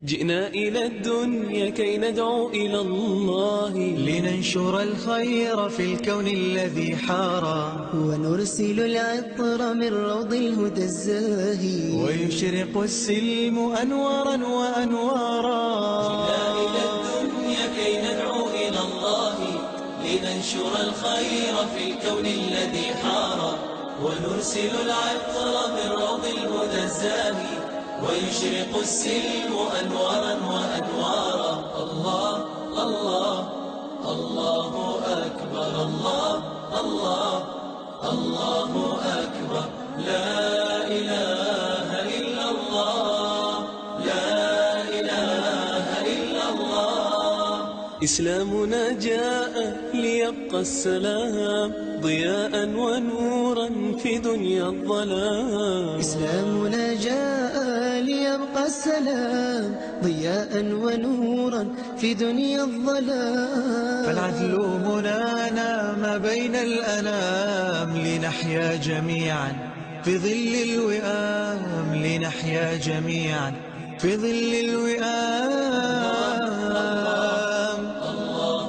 جئنا إلى الدنيا كي ندعو إلى الله، لننشر الخير في الكون الذي حارى، ونرسل العطر من روض الهدى الزاهي، ويشرق السلم أنوارا وأنوارا. جئنا إلى الدنيا كي ندعو إلى الله، لننشر الخير في الكون الذي حارى، ونرسل العطر من روض الهدى الزاهي، ويشرق السلم أنوارا وأنوارا. الله الله الله أكبر، الله الله الله أكبر، لا إله إلا الله، لا إله إلا الله. إسلامنا جاء ليبقى السلام، ضياء ونورا في دنيا الظلام. إسلامنا جاء ليبقى السلام، ضياء ونورا في دنيا الظلام. فالعدل منانا ما بين الأنام، لنحيا جميعا في ظل الوئام، لنحيا جميعا في ظل الوئام. الله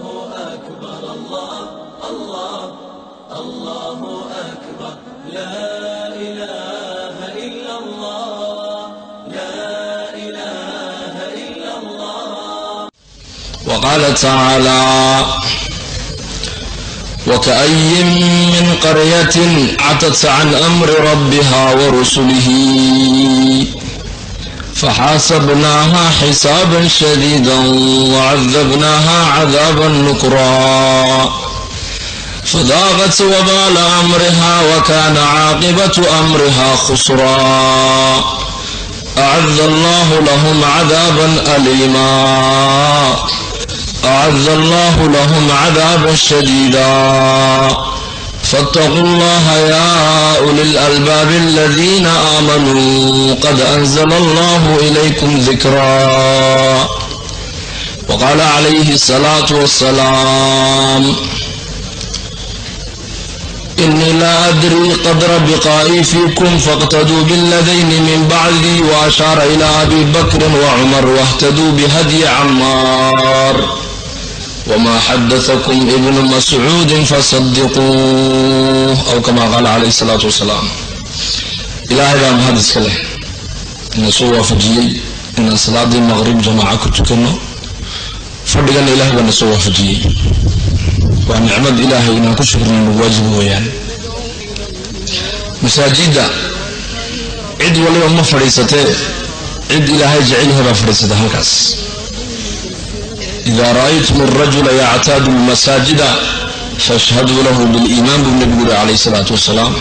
أكبر، الله الله الله أكبر، لا إله إلا الله، لا إله إلا الله. وقال تعالى: وكأي من قرية عتت عن أمر ربها ورسله فحاسبناها حسابا شديدا وعذبناها عذابا نكرا فذاقت وبال أمرها وكان عاقبة أمرها خسرا أعد الله لهم عذابا أليما، أعد الله لهم عذابا شديدا، فاتقوا الله يا أولي الألباب الذين آمنوا قد أنزل الله إليكم ذكرا. وقال عليه الصلاة والسلام: إني لا أدري قدر بقائي فيكم فاقتدوا بالذين من بعدي، وأشار إلى أبي بكر وعمر، واهتدوا بهدي عمار، وما حدثكم ابن مسعود فصدقوه، أو كما قال عليه الصلاة والسلام. Ilaahay baa mahad iska leh ina soo waafajiyey inaan salaadii Maqrib jamaaca ku tukano. Fadhigana Ilahay baa na soo waafajiyey, waa nicmad Ilaahay, inaan ku shukrino waajib weeyaan. Masaajidda cid waliba ma fadhiisatee, cid Ilaahay jecel yahay baa fadhiisata halkaas. إذا رأيتم الرجل يعتاد المساجد فاشهدوا له بالإيمان, buu Nabigu yuri calayhi salaatu wasalaam.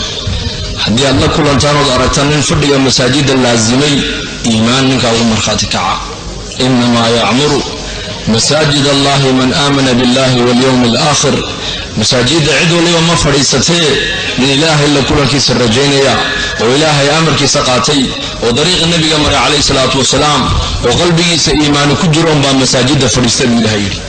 Haddii aad la kulantaan ood aragtaan nin fadhiga masaajidda laasimay, iimaan ninkaa ugu markhaati kaca. إنما يعمر مساجد الله من آمن بالله واليوم الآخر. Masaajidda cid waliba ma fadhiisatee, nin Ilaahay la kulankiisa rajaynaya oo Ilaahay amarkiisa qaatay oo dariiqa Nebiga maray calayhi salaatu wasalaam oo qalbigiisa iimaani ku jiroon baa masaajidda fadhiista, buu Ilahay yidhi.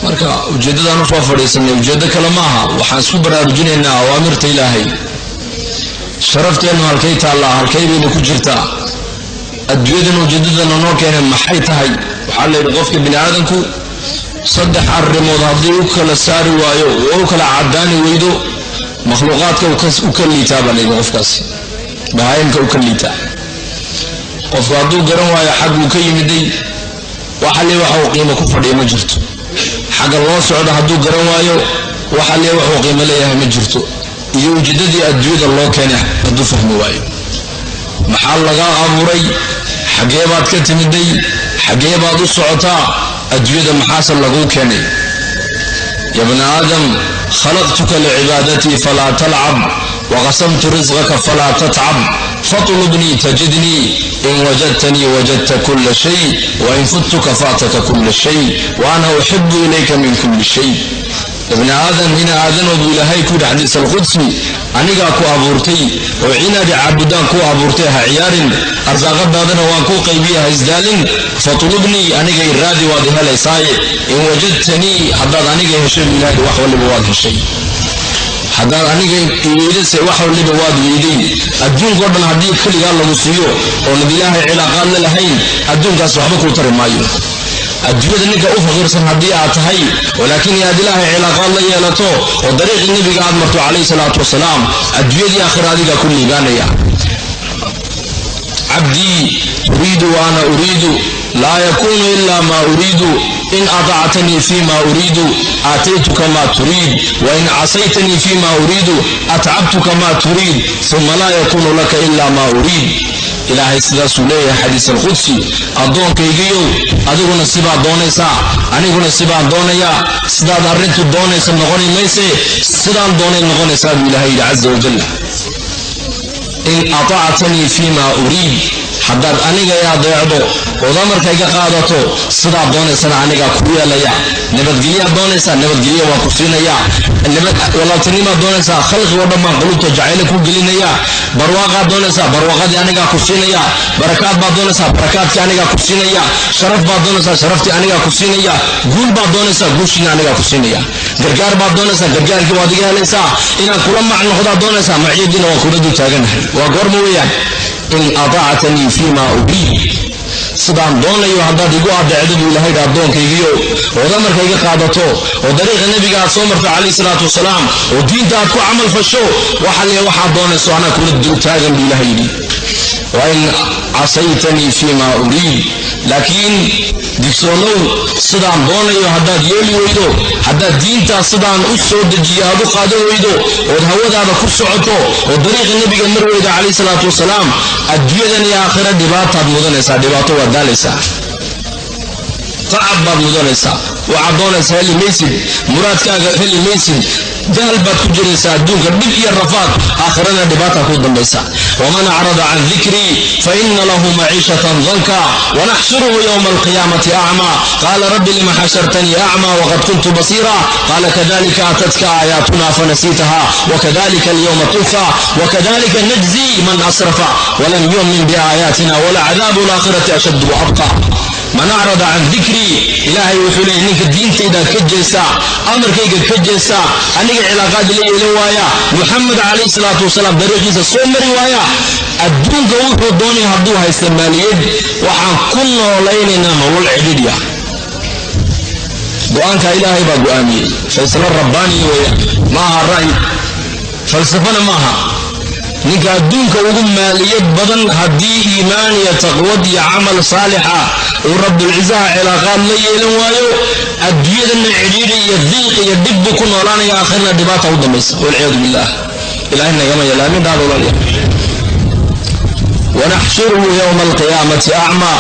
Marka ujeeddadaan usoo fadhiisanay ujeeddo kale ma aha, waxaan isku baraarujinaynaa awaamirta Ilaahay. Sharafteennu halkay taallaa? Halkay bayna ku jirtaa? Adduunyadan ujeeddadana noo keenay maxay tahay? Waxaa la yidhi, qofka bini aadamku saddex arrimood haddii u kala saari waayo oo u kala caddaani weydo, makhluuqaadka u ka liitaa baa layidhi qofkaasi, bahaayimka u ka liitaa. Qofku hadduu garan waayo xagguu ka yimiday, waxa le waxa uu qiimo ku fadhiya ma jirto. Xagga loo socdo hadduu garan waayo, waxa le waxuu qiimo leeyahay ma jirto. Iyo ujeeddadii adduunyada loo keenay hadduu fahmi waayo, maxaa lagaa abuuray? Xaggee baad ka timiday? Xaggee baad u socotaa? Adduunyada maxaase laguu keenay? يا ابن آدم، خلقتك لعبادتي فلا تلعب، وقسمت رزقك فلا تتعب، فاطلبني تجدني، إن وجدتني وجدت كل شيء، وإن فتك فاتك كل شيء، وأنا أحب إليك من كل شيء. Ibni Aadam, ina Aadanow, buu Ilaahay ku yidhi xadiis alqudsi, anigaa ku abuurtay oo inaad caabudaan ku abuurtay, ha ciyaarin. Arsaaqadaadana waan kuu qaybiya, ha isdaalin. فاطلبني, aniga i raadi, waad i helaysaaye. إن وجدتني, haddaad aniga heshay, buu Ilahay, wax waliba waad heshay. Haddaad aniga iweydase, wax waliba waad weyday. Adduunkao dhan haddii keligaa lagu siiyo oonad Ilaahay cilaaqaad la lahayn, adduunkaas waxba kuu tari maayo. Adduunyada ninka u faqiirsan haddii aad tahay, walaakiin aad Ilaahay cilaaqaad la yeelato oo dariiqii Nebiga aad marto calayhi salaatu wasalaam, adduunyadii aakhira adigaa ku liibaanaya. عبدي، تريد وأنا أريد، لا يكون إلا ما أريد. إن أطعتني فيما أريد آتيتك ما تريد، وإن عصيتني فيما أريد أتعبتك ما تريد، ثم لا يكون لك إلا ما أريد. Ilaahay sidaasuu leeyahay, xadiis alqudsi. Addoonkaygiyow, adiguna sibaad doonaysaa, aniguna sibaan doonayaa. Sidaad arrintu doonaysa noqoni mayse, sidaan doonay noqonaysaa, buu Ilahay yidhi caza wajal. إن أطعتني فيما أريد, haddaad aniga i adeecdo ood amarkayga qaadato, sidaad doonaysana anigaa ku yeelaya. Nabadgelyaad doonaysaa, nabadgelya waan ku siinayaa. Walaaltinimaad doonaysaa, khalqigoo dhan baan qulubta jacayle ku gelinaya. Barwaaqaad doonaysaa, barwaaqadii anigaa ku siinaya. Barakaad baad doonaysaa, barakaadkii anigaa ku siinaya. Sharaf baad doonaysaa, sharaftii anigaa ku siinaya. Guul baad doonaysaa, guushiina anigaa ku siinaya. Gargaar baad doonaysaa, gargaarkii waad iga helaysaa. Inaan kula mac noqdaad doonaysaa, maciyadiina waan kula dul taaganahay. Waa goorma weeyaan? إن أطعتني فيما أريد, sidaan doonayo haddaad igu adeecdo, buu Ilahay dha, addoonkaygiyo, ood amarkayga qaadato oo dariiqa Nebiga aad soo marto calayhi salaatu wasalaam oo diinta aad ku camal fasho, waxa le waxaad doonayso anaa kula dul taagan, buu Ilahay yidhi. وإن عصيتني فيما أريد, laakiin digsoonow, sidaan doonayo haddaad yeeli weydo, haddaad diintaas sidaan u soo dejiyo aad u qaadan weydo ood hawadaada ku socoto oo dariiqa Nebiga mar weyda calayhi salaatu wasalaam, adduunyadan iyo aakhira dhibaataad mudanaysaa. Dhibaato waad daalaysaa, tacab baad mudanaysaa. Waxaad doonaysaa heli maysid, muraadkaaga heli maysid, jahal baad ku jiraysaa adduunka, dhib iyo rafaad, aakhirana dhibaata ku dambaysa. ومن أعرض عن ذكري فإن له معيشة ضنكا ونحشره يوم القيامة أعمى. قال رب لم حشرتني أعمى وقد كنت بصيرا؟ قال كذلك أتتك آياتنا فنسيتها وكذلك اليوم تنسى وكذلك نجزي من أسرف ولم يؤمن بآياتنا ولعذاب الآخرة أشد وأبقى. من أعرض عن ذكري, Ilaahay wuxuu leeyay, ninka diintayda ka jeesa, amarkayga ka jeesa, aniga cilaaqaad la yeelan waaya, Muxamed calayhi salaatu wasalaam dariiqiisa soo mari waaya, adduunka wuxuu doonaya hadduu haysta maaliyad, waxaan ku noolaynaynaa nolol cidhidhya. Go-aanka Ilaahay baa go-aamiyey, faysalo rabbaaniya weeyaan, ma aha ra'yi, falsafana maaha. Ninka adduunka ugu maaliyad badan haddii iimaan iyo taqwad iyo camal saalixa uu Rabulcisaha cilaaqaad la yeelan waayo, adduunyadana cidhiidhi iyo diiq iyo dhib buu ku noolaanaya, aakhirna dhibaata u dambaysa, walciyaadu billah. Ilahay nagama yeela. Aamin dhaada, walaaliya. ونحشره يوم القيامة أعمى.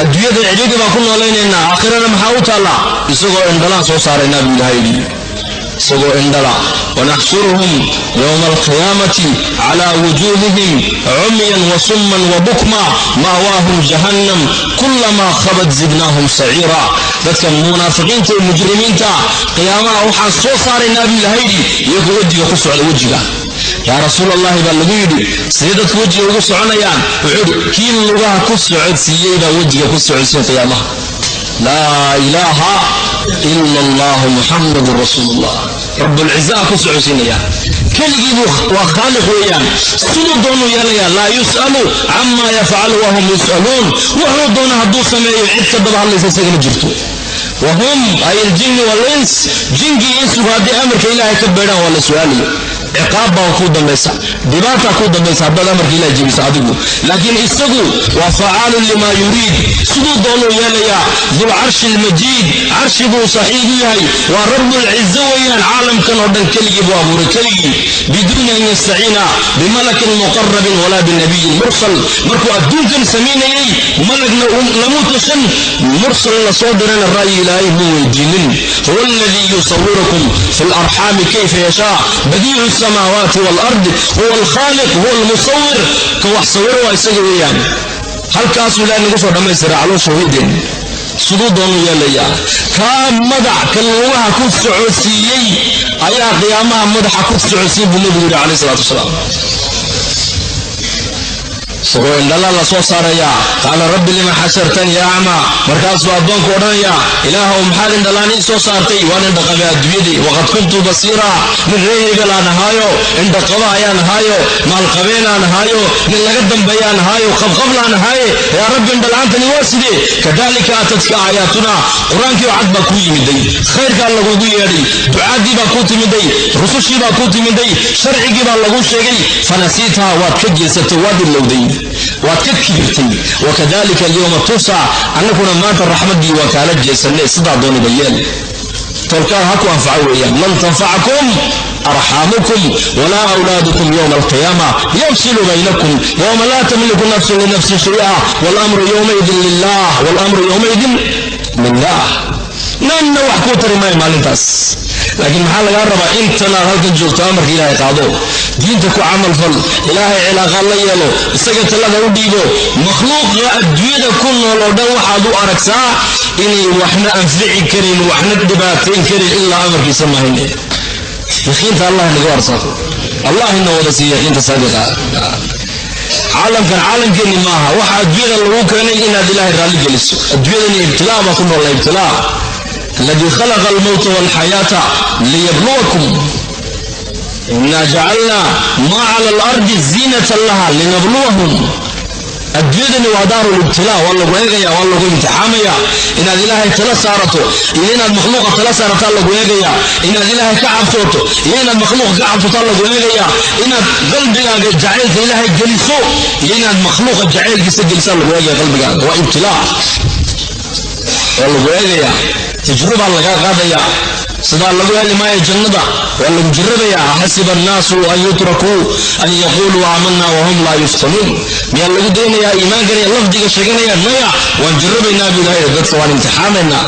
Adduunyada cidhiidhi baan ku noolaynaynaa, aakhirana maxaa u taallaa? Isagoo indhalaan soo saaraynaa, buu Ilahay yidhi, isagoo indhala. ونحشرهم يوم القيامة على وجوههم عميا وصما وبكما مأواهم جهنم كلما خبت زدناهم سعيرا. Dadka munaafiqiinta iyo mujrimiinta qiyaamaha waxaan soo saaraynaa, buu Ilahay yidhi, iyagoo wejiga ku socda. Wejiga, yaa Rasuul Allahi, baa lagu yidhi, sidee dadku wejiga ugu soconayaan? Wuxuu yidhi, kii lugaha ku socodsiiyey baa wejiga ku socodsiin qiyaamaha. لا إله إلا الله محمد رسول الله. Rabulcizaha ku socodsiinaya keligii buu waa khaaliq weeyaan, siduu doonuu yeelaya. لا يسأل عما يفعل وهم يسألون. Wuxuu doona hadduu sameeyo, cid ka daba hadlaysa isagama jirto. وهم أي الجن والإنس, jinkii insigu haddii amarka Ilaahay ka beedhaan, waa la su-aalayo, ciqaab baa ku dambaysa, dhibaataa ku dambaysa haddaad amarka Ilahay jebisa adigu. Laakiin isagu waa فعال لما يريد, siduu doonuu yeelayaa. ذو العرش المجيد, carshi buu saxiib u yahay, waa Rabulcizo weeyaan. Caalamkan oo dhan keligii buu abuuray, keligii, بدون أن يستعين بملك مقرب ولا بنبي مرسل. Markuu adduunkan samaynayey, malagna lamuu tashan, mursal la soo dirana ra'yi Ilaahay muu weydiinin. هو الذي يصوركم في الأرحام كيف يشاء، بديع السماوات والأرض، هو الخالق، هو المصور. Ka wax sawiro waa isaga weeyaan. Halkaasuu Ilahay nagu soo dhammaystira caloosha hooydeen, siduu doonu yeelayaa. Kaa madax ka lugaha ku socodsiiyey ayaa qiyaamaha madaxa ku socodsiin, buu Nebigu yidhi calayh salaatu wasalaam. Isagoo indhala la soo saarayaa. Qaala rabbi lima xashartanii acmaa. Markaasuu addoonku odhanayaa: Ilaahow, maxaad indhalaan ii soo saartay? Waan indhaqabay adduunyadii. Waqad kuntu basiira. Nin reer hebel aan ahaayo, indhaqaba ayaan ahaayo, maalqabeenaan ahaayo, nin laga dambeeyaan ahaayo, qabqablaan ahaaye. Yaa Rabbi, indhalaantani waa sidee? Kadalika atadka aayaatuna. Qur-aankii oo cad baa kuu yimiday, khayrkaa lagugu yeedhay, ducaadii baa kuu timiday, rusushii baa kuu timiday, sharcigii baa laguu sheegay. Fanasiitaha, waad ka jeesatay, waad ilowday, waad ka kibirtay. Wakadalika alyowma tusa. Annaguna maanta raxmaddii waa kaala jeesanay. Sidaa dooniba yeel, tolkaan ha ku anfaco weeyaan. Lan tanfacakum arxaamukum walaa awlaadukum yowma alqiyaama yafsilu baynakum yowma laa tamliku nafsun linafsin shay'a walamru yowmaidin lilah, walamru yowmaidin lilah. Nanna wax kuu tari maayo maalintaas. Laakiin maxaa lagaa rabaa? Intan aad halkan joogto, amarka Ilaahay qaado, diinta ku camalfal, Ilaahay cilaaqaad la yeelo, isaga talada u dhiibo. Makhluuqa adduunyada ku nool oo dhan waxaad u aragtaa inay waxna anfici karin, waxna dhibaatayn karin, ilaa amarkiisa mahayne. Yaqiinta Allah inagu arsaaqo, Allah ina wada siiya yaqiinta saadiqa. Caalamkan caalamkeenni maaha. Waxa adduunyada lagu keenay inaad Ilaahay raalli geliso. Adduunyadani ibtilaa baa ku noola, ibtilaa. Alladii khalaqa almowta walxayaata liyabluwakum. Inaa jacalnaa maa cala alardi ziinatan laha linabluwahum. Adduunyadani waa daaru libtilaa. Waa lagu eegaya, waa lagu imtixaamaya. Inaad Ilaahay tala saarato iyo inaad makhluuqa tala saarataa lagu eegaya. Inaad Ilaahay ka cabsooto iyo inaad makhluuqa ka cabsotaa lagu eegaya. Inaad qalbigaaga jacaylka Ilaahay geliso iyo inaad makhluuqa jacaylkiisa gelisaa lagu eegaya. Qalbigaaga waa ibtilaa, waa lagu eegaya, tajrubaa lagaa qaadaya. Sidaa lagu heli maayo jannada, waa lagu jirrabayaa. Xasiba annaasu an yutrakuu an yaquuluu aamanna wahum laa yuftanuun. Miyaa lagu daynayaa iimaankan iyo lafdiga sheeganaya? Maya, waan jirrabaynaa buu Ilahay. Dadka waan imtixaamaynaa,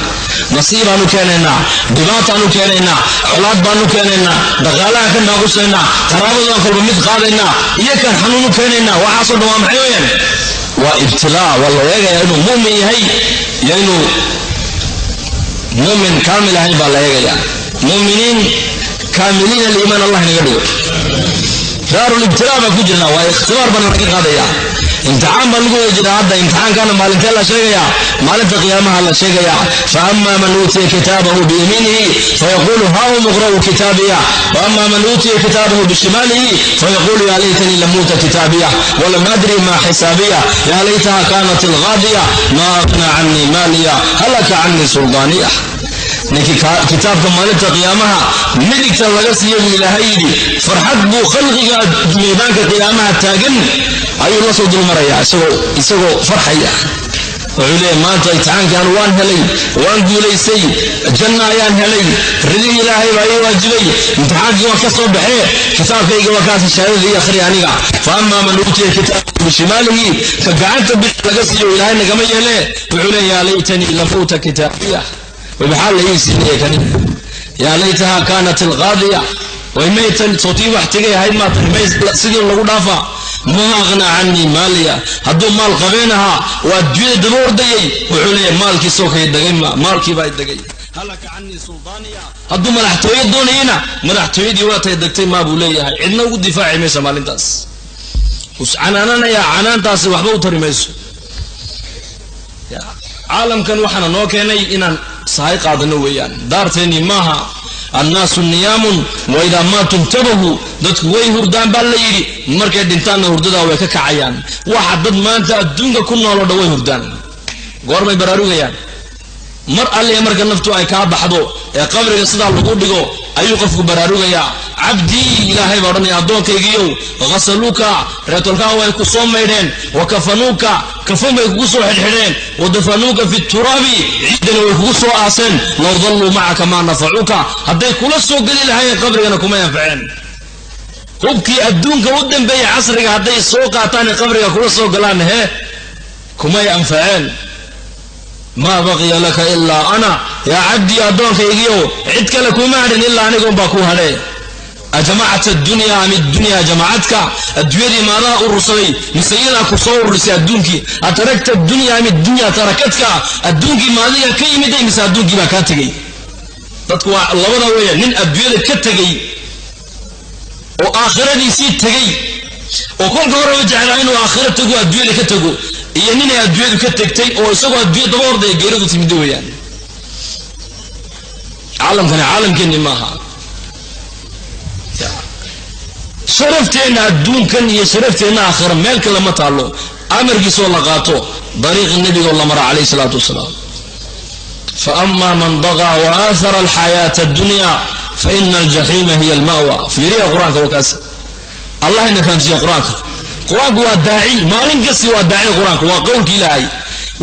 nasiibaan u keenaynaa, dhibaataan u keenaynaa, colaad baan u keenaynaa, dhaqaalaha ka naaqusaynaa, qaraabadaan kolba mid qaadaynaa, iyo kan xanuun u keenaynaa. Waxaasoo dhan waa maxay weyaan? Waa ibtilaa. Waa la eegayaa inuu mu'min yahay iyo inuu mumin kaamil ahayn baa la eegayaa. Muminiin kaamiliin aliimaan Allah inaga dhigo. Daarulibtilaa baan ku jirnaa, waa ikhtibaar baana laga qaadaya, imtixaan baa lagu wada jiraa hadda. Imtixaankana maalintee la sheegayaa? Maalinta qiyaamaha la sheegayaa. Faama man uutiya kitaabahu biyamiinihi fayaqulu haum iqra'uu kitaabiya, waama man uutiya kitaabahu bishimaalihi fayaqulu ya laytanii lam uuta kitaabiya walam adri ma xisaabiya, ya laytaha kanat alqaadiya, ma aqna canii maaliya, halaka canii suldaaniya. Ninkii kitaabka maalinta qiyaamaha midigta laga siiya, buu Ilaahay yidhi, farxad buu khalqiga miidaanka qiyaamaha taagan ayuu la soo dulmarayaa isagoo farxaya. Wuxuu leeyahy: maanta imtixaankan waan helay, waan guulaystay, janna ayaan helay, ridihii Ilaahay baa ii waajibay, imtixaankii waan ka soo baxee, kitaabkayga waa kaas, shahaadada ii akhri aniga. Fa amaa man uutiya kitaabahu bishimaalihi, ka gacanta bidix laga siiyo, Ilaahay nagama yeele, wuxuu leeya: yaa laytanii lam uuta kitaabiya. Way, maxaa la ii siinaya kani? Yaa laytaha kaanat alqaadiya. Way, maytan sootii wax tegay ahayd maatan, may sidii lagu dhaafaa? Maa aqnaa canii maaliya. Hadduu maal qabeen ahaa waa adduunyada daba ordayay, wuxuu leeyahay: maalkii soo kay dagay, ma maalkii baa dagay. Halaka canii suldaaniya. Hadduu madaxtooye doonayena, madaxtooyadii waa tay degtay maa, buu leeyahay. Cidna ugu difaaci maysa maalintaas. Us canaananayaa, canaantaasi waxba u tari mayso. Caalamkan waxaana noo keenay inaan sahay qaadano weeyaan. Daarteennii maaha. Annaasu niyaamun wa idaa maatuu intabahu. Dadku way hurdaan baa la yidhi, markay dhintaanna hurdadaa way ka kacayaan. Waxa dad maanta adduunka ku nool oo dhan way hurdaan. Goormay baraarugayaan? Mar alliya marka naftu ay kaa baxdo ee qabriga sidaa lagu dhigo ayuu qofku baraarugayaa. Cabdii, Ilaahay baa odhanaya, addoonkaygiiyow, ghasaluuka, reetolkaa way ku soo maydheen, wa kafanuuka, kafan bay kugu soo xidhxidheen, wa dafanuuka fi turaabi, ciiddana way kugu soo aaseen. Low dalluu macaka maa nafacuuka. Hadday kula soo geli lahaayeen qabrigana, kumay anfaceen. Hubkii adduunka u dambeeyey casriga hadday soo qaataan ee qabriga kula soo galaan, hee, kumay anfaceen. Maa baqiya laka ilaa ana. Yaa cabdii, addoonkaygiiow, cid kale kuma hadhin ilaa anigun baa ku hadhe. Ajamacta adunya am iddunya jamacadka? Adduunyadii maadaha urursaday mise iyadaa ku soo ururisay adduunkii? Ataragta addunya am iddunya tarakadka? Adduunkii maadiga ka yimiday mise adduunkii baa kaa tegey? Dadku waa labada weeya: nin adduunyada ka tegey oo aakhiradiisii tegey. Oo kolka horeba jeclaa inuu aakhiro tago, adduunyada ka tago, iyo ninay adduunyadu ka tegtay oo isagoo adduunya daba ordaya geeridu timida weeyaan. Caalamkani caalamkeenni maaha. Sharafteenna adduunkan iyo sharafteenna aakhira meel kale ma taallo, amarkiisoo la qaato, dariiqa nebigoo la mara calayhi salaatu wasalaam. Faama man dagaa wa aahara alxayaata addunya faina aljaxiima hiya almawa. Fiiriya qur-aanka, waa kaas. Allah ina fahamsiiya qur-aanka. Qur-aanku waa daaci, maalin kasti waa daaci. Qur-aanku waa qowlka Ilaahay,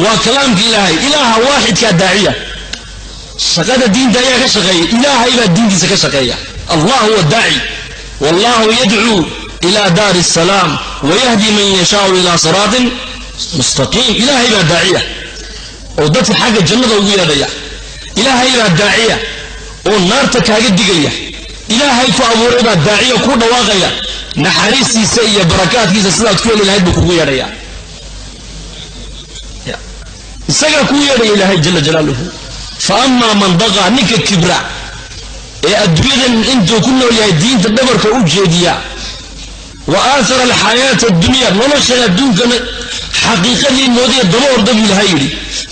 waa kalaamka Ilaahay. Ilaaha waaxidkaa daaciya. Shaqada diinta ayaa ka shaqeeya? Ilaahay baa diintiisa ka shaqeeya. Allah huwa daaci. Wallahu yadcuu ila daari asalaam wayahdi man yashaau ila siraatin mustaqiim. Ilaahay baa daaciya oo dadka xagga jannada ugu yeedhaya. Ilaahay baa daaciya oo naarta kaaga digaya. Ilaahay ku abuuray baa daaciya, ku dhawaaqaya. Naxariistiisa iyo barakaadkiisa sidaad ku heli lahayd buu kugu yeedhaya. Isagaa kuu yeedhaya Ilaahay jala jalaaluhu. Fa amaa man daqaa, ninka kibra ee adduunyadan intuu ku nool yahay diinta dhabarka u jeediya, wa aathara alxayaata addunya, noloshan adduunkana xaqiiqadii moodaya daba orda, buu Ilahay yidhi,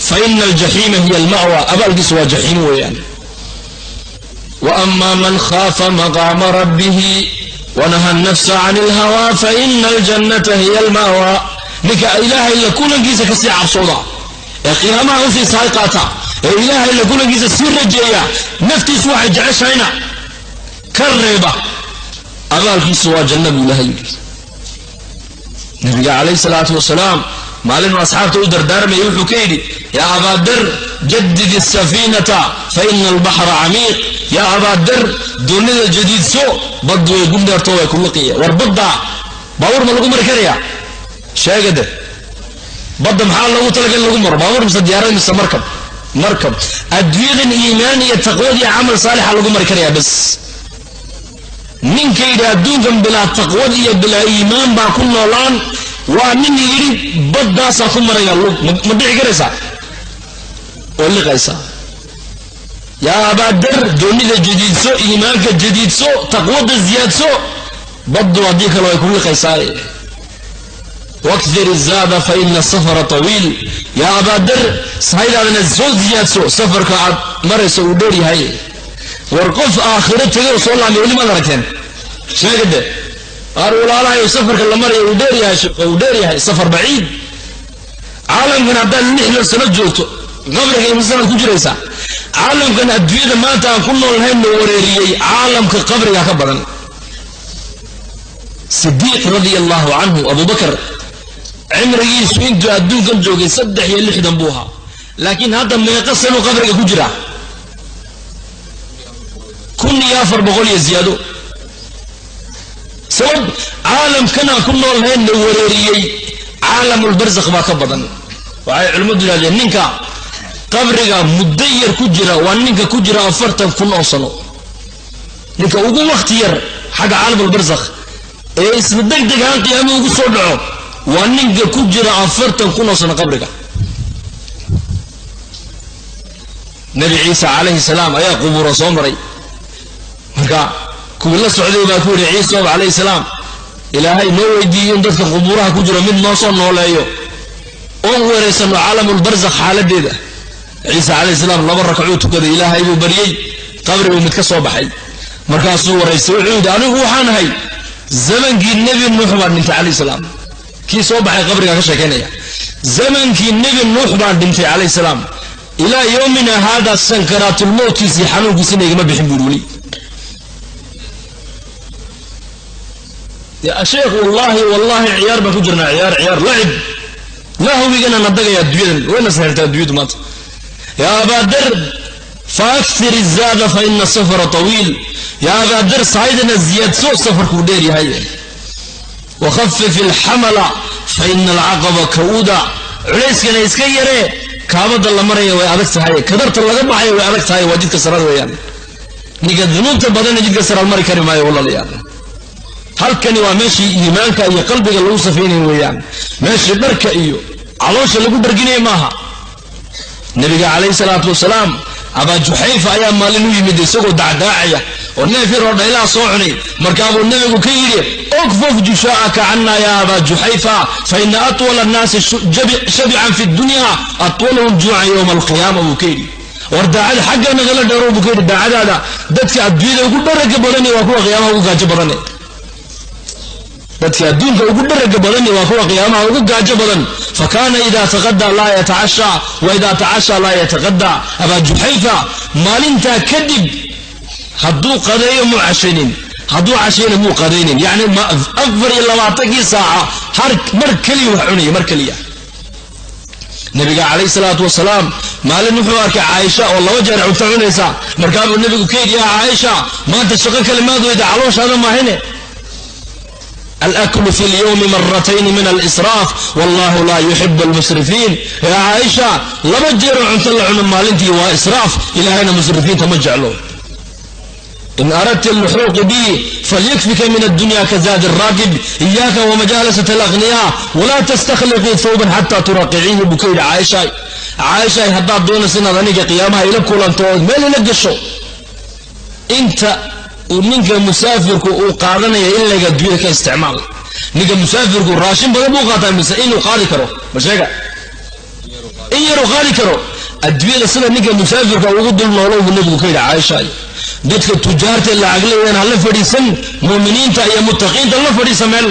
fa ina aljaxiima hiya alma'wa. Abaalkiisu waa jaxiim weeyaan. Wa ama man khaafa maqaama rabbihi wanaha nafsa can ilhawa fa ina aljannata hiya alma'wa. Ninka Ilaahay la kulankiisa kasii cabsooda ee qiyaamaha usii sahay qaata, ee Ilaahay la kulankiisa sii rajeeya, naftiisu waxay jeceshahayna ka reeba, abaalkiisu waa janna, buu Ilahay yidhi. Nabiga calayhi salaatu wasalaam maalinuu asxaabta u dardaarmayay wuxuu ka yidhi: "Yaa Abaadar, jadid asafiinata fa ina albaxra camiiq." Yaa Abaadar, doonida jadiidso, baddu way gundheerto, way ku liqiya. War badda baabuur ma lagu mari karaya? Sheegade, badda maxaa loogu talagal lagu maro? Baabuur mise diyaarad mise markab? Markab. Adduunyadan iimaan iyo taqwad iyo camal saalixa lagu mari karaya bas. Ninka yidhi adduunkan bilaa taqwad iyo bilaa iimaan baa ku noolaan, waa nin yidhi baddaasaa ku maraya lug. Ma dhici karaysaa oo liqaysaa? Yaa Abaadar, doonida jadiidso, iimaanka jadiidso, taqwadda ziyaadso, baddu haddii kale way ku liqaysaa. Wakthir izaada fa ina asafara tawiil. Yaa Abaadar, sahaydaadana soo ziyaadso, safarka aad marayso uu dheer yahay. War qof aakhiro tegay oo soo laamay weli maad aragteen? Sheegade. Qaar walaalahayo, safarka la maraya uu dheer yahay, uu dheer yahay, safar baciid. Caalamkan haddaad 60 sano joogto, qabriga imisa sanaad ku jiraysaa? Caalamkan adduunyada maanta aan ku noolnahayn na wareeriyey, caalamka qabriga ka badan. Sidiiq radia allahu canhu, Abubakar, cimrigiisu intuu adduunkan joogay 63 buu ahaa, laakiin hadda meeqa sanuu qabriga ku jira? 1400 iyo ziyaado. Sabab, caalamkan aan ku noolnahayn na wareeriyey, caalamulbarzakh baa ka badan. Waxay culimmadu yidhahdeen, ninka qabriga muddo yar ku jira waa ninka ku jira 40,000 oo sano. Ninka ugu wakti yar xagga caalamulbarzakh ee isla deg deg ahaan qiyaamo ugu soo dhaco waa ninka ku jira 40,000 oo sano qabriga. Nabi Ciisa calayhi salaam ayaa qubuura soo maray. Marka kuwii la socday baa ku yidhi: "Ciisa calayhi salaam, Ilaahay noo weydiiyey in dadka qubuuraha ku jiro mid noo soo nooleeyo oon weeraysano caalamulbarzakh xaaladeeda." Ciisa calayhi salaam laba rakcuu tukaday, Ilaahay buu baryey, qabribuu mid ka soo baxay. Markaasuu waraystay, wuxuu yidhi: "Anigu waxaan ahay zamankii Nebi Nuux baan dhintay calayhi salaam." Kii soo baxay qabrigaa ka sheekaynaya: "Zamankii Nebi Nuux baan dhintay calayhi salaam, ilaa yowmina haada sankaraatulmowtkiisii xanuunkiisina igama bixin," buuri weli. Ya sheekh, wallaahi wallaahi ciyaar baan ku jirnaa, ciyaar, ciyaar, lacib, lahwigana na dagaya adduunyadan, wayna saxirtaa adduunyadu maanta. Yaa Abaadar, faakthir izaada fa ina safara tawiil. Yaa Abaadar, sahaydana ziyaadso, safarkuu dheer yahay. Wakhafif alxamala fa ina alcaqaba kauda. Culayskana iska yaree, kaabada la maraya way adag tahay, kadarta laga baxaya way adag tahay, waa jidka saraad weeyaan. Ninka dunuubta badanna jidka saraad mari kari maayo, walaalayaal. Halkani waa meeshii iimaanka iyo qalbiga lagu safaynaya weeyaan, meeshii dharka iyo caloosha lagu dharginaya maaha. Nabiga calayhi salaatu wasalaam Abaa Juxayfa ayaa maalin u yimid isagoo dacdaacaya Oo neef yaroo dhaylaha soo cunay. Markaabuu nebigu ka yidhi: "Ukfuf jushaa'aka cana ya Abaa Juxayfa, fa ina atwala annaasi shabican fi dunya atwaluhum juucan yowma alqiyaama," buu ka yidhi. "War daacada xagga nagala dheerow," buu ka yidhi, "daacadaada. Dadka adduunyada ugu dharaga badani waa kuwa qiyaamaha ugu gaajo badane. Dadka adduunka ugu dharaga badani waa kuwa qiyaamaha ugu gaajo badan." Fakana ida taqadaa laa yatacashaa, wa ida tacashaa laa yataqadaa. Abaa Juxayfa maalintaa kadib hadduu qadeeyo muu cashaynin, hadduu cashayna muu qadaynin. Yacni 24kii saaca har mar keliya wax cunaya, mar keliya. Nabiga calayhi salaatu wasalaam maalin wuxuu arkay Caaisha oo laba jeer cunto cunaysa. Markaabuu nebigu ka yidhi: "Yaa Caaisha, maanta shaqo kale maad weyda calooshaada maahine? Alaklu fi lyowmi maratayni min alisraaf, wallahu laa yuxibu almusrifiin. Yaa Caaisha, laba jeeroo cunto la cuno maalintii waa israaf, Ilaahayna musrifiinta ma jeclo. In aradta alluxuuqi bi falyakfika min addunya kazaadi araakib. Iyaaka wamajaalasat alaqniyaa, walaa tastakhliqii thawban xataa turaqiciihi," buu ka yidhi. Caaishaay, Caaishaay, haddaad doonaysa inaad aniga qiyaamaha ila kulanto ood meel ila gasho, inta uu ninka musaafirku uu qaadanaya in laga adduunyada ka isticmaal. Ninka musaafirku raashin badan buu qaataa mise inuu qaadi karo? Ma sheega, in yaruu qaadi karo. Adduunyada sida ninka musaafirka ugu dul noolow," buu nebigu ka yidhi. "Caaishaay, dadka tujaarta lacag leeyaan hala fadhiisan, muuminiinta iyo muttaqiinta la fadhiisa meel.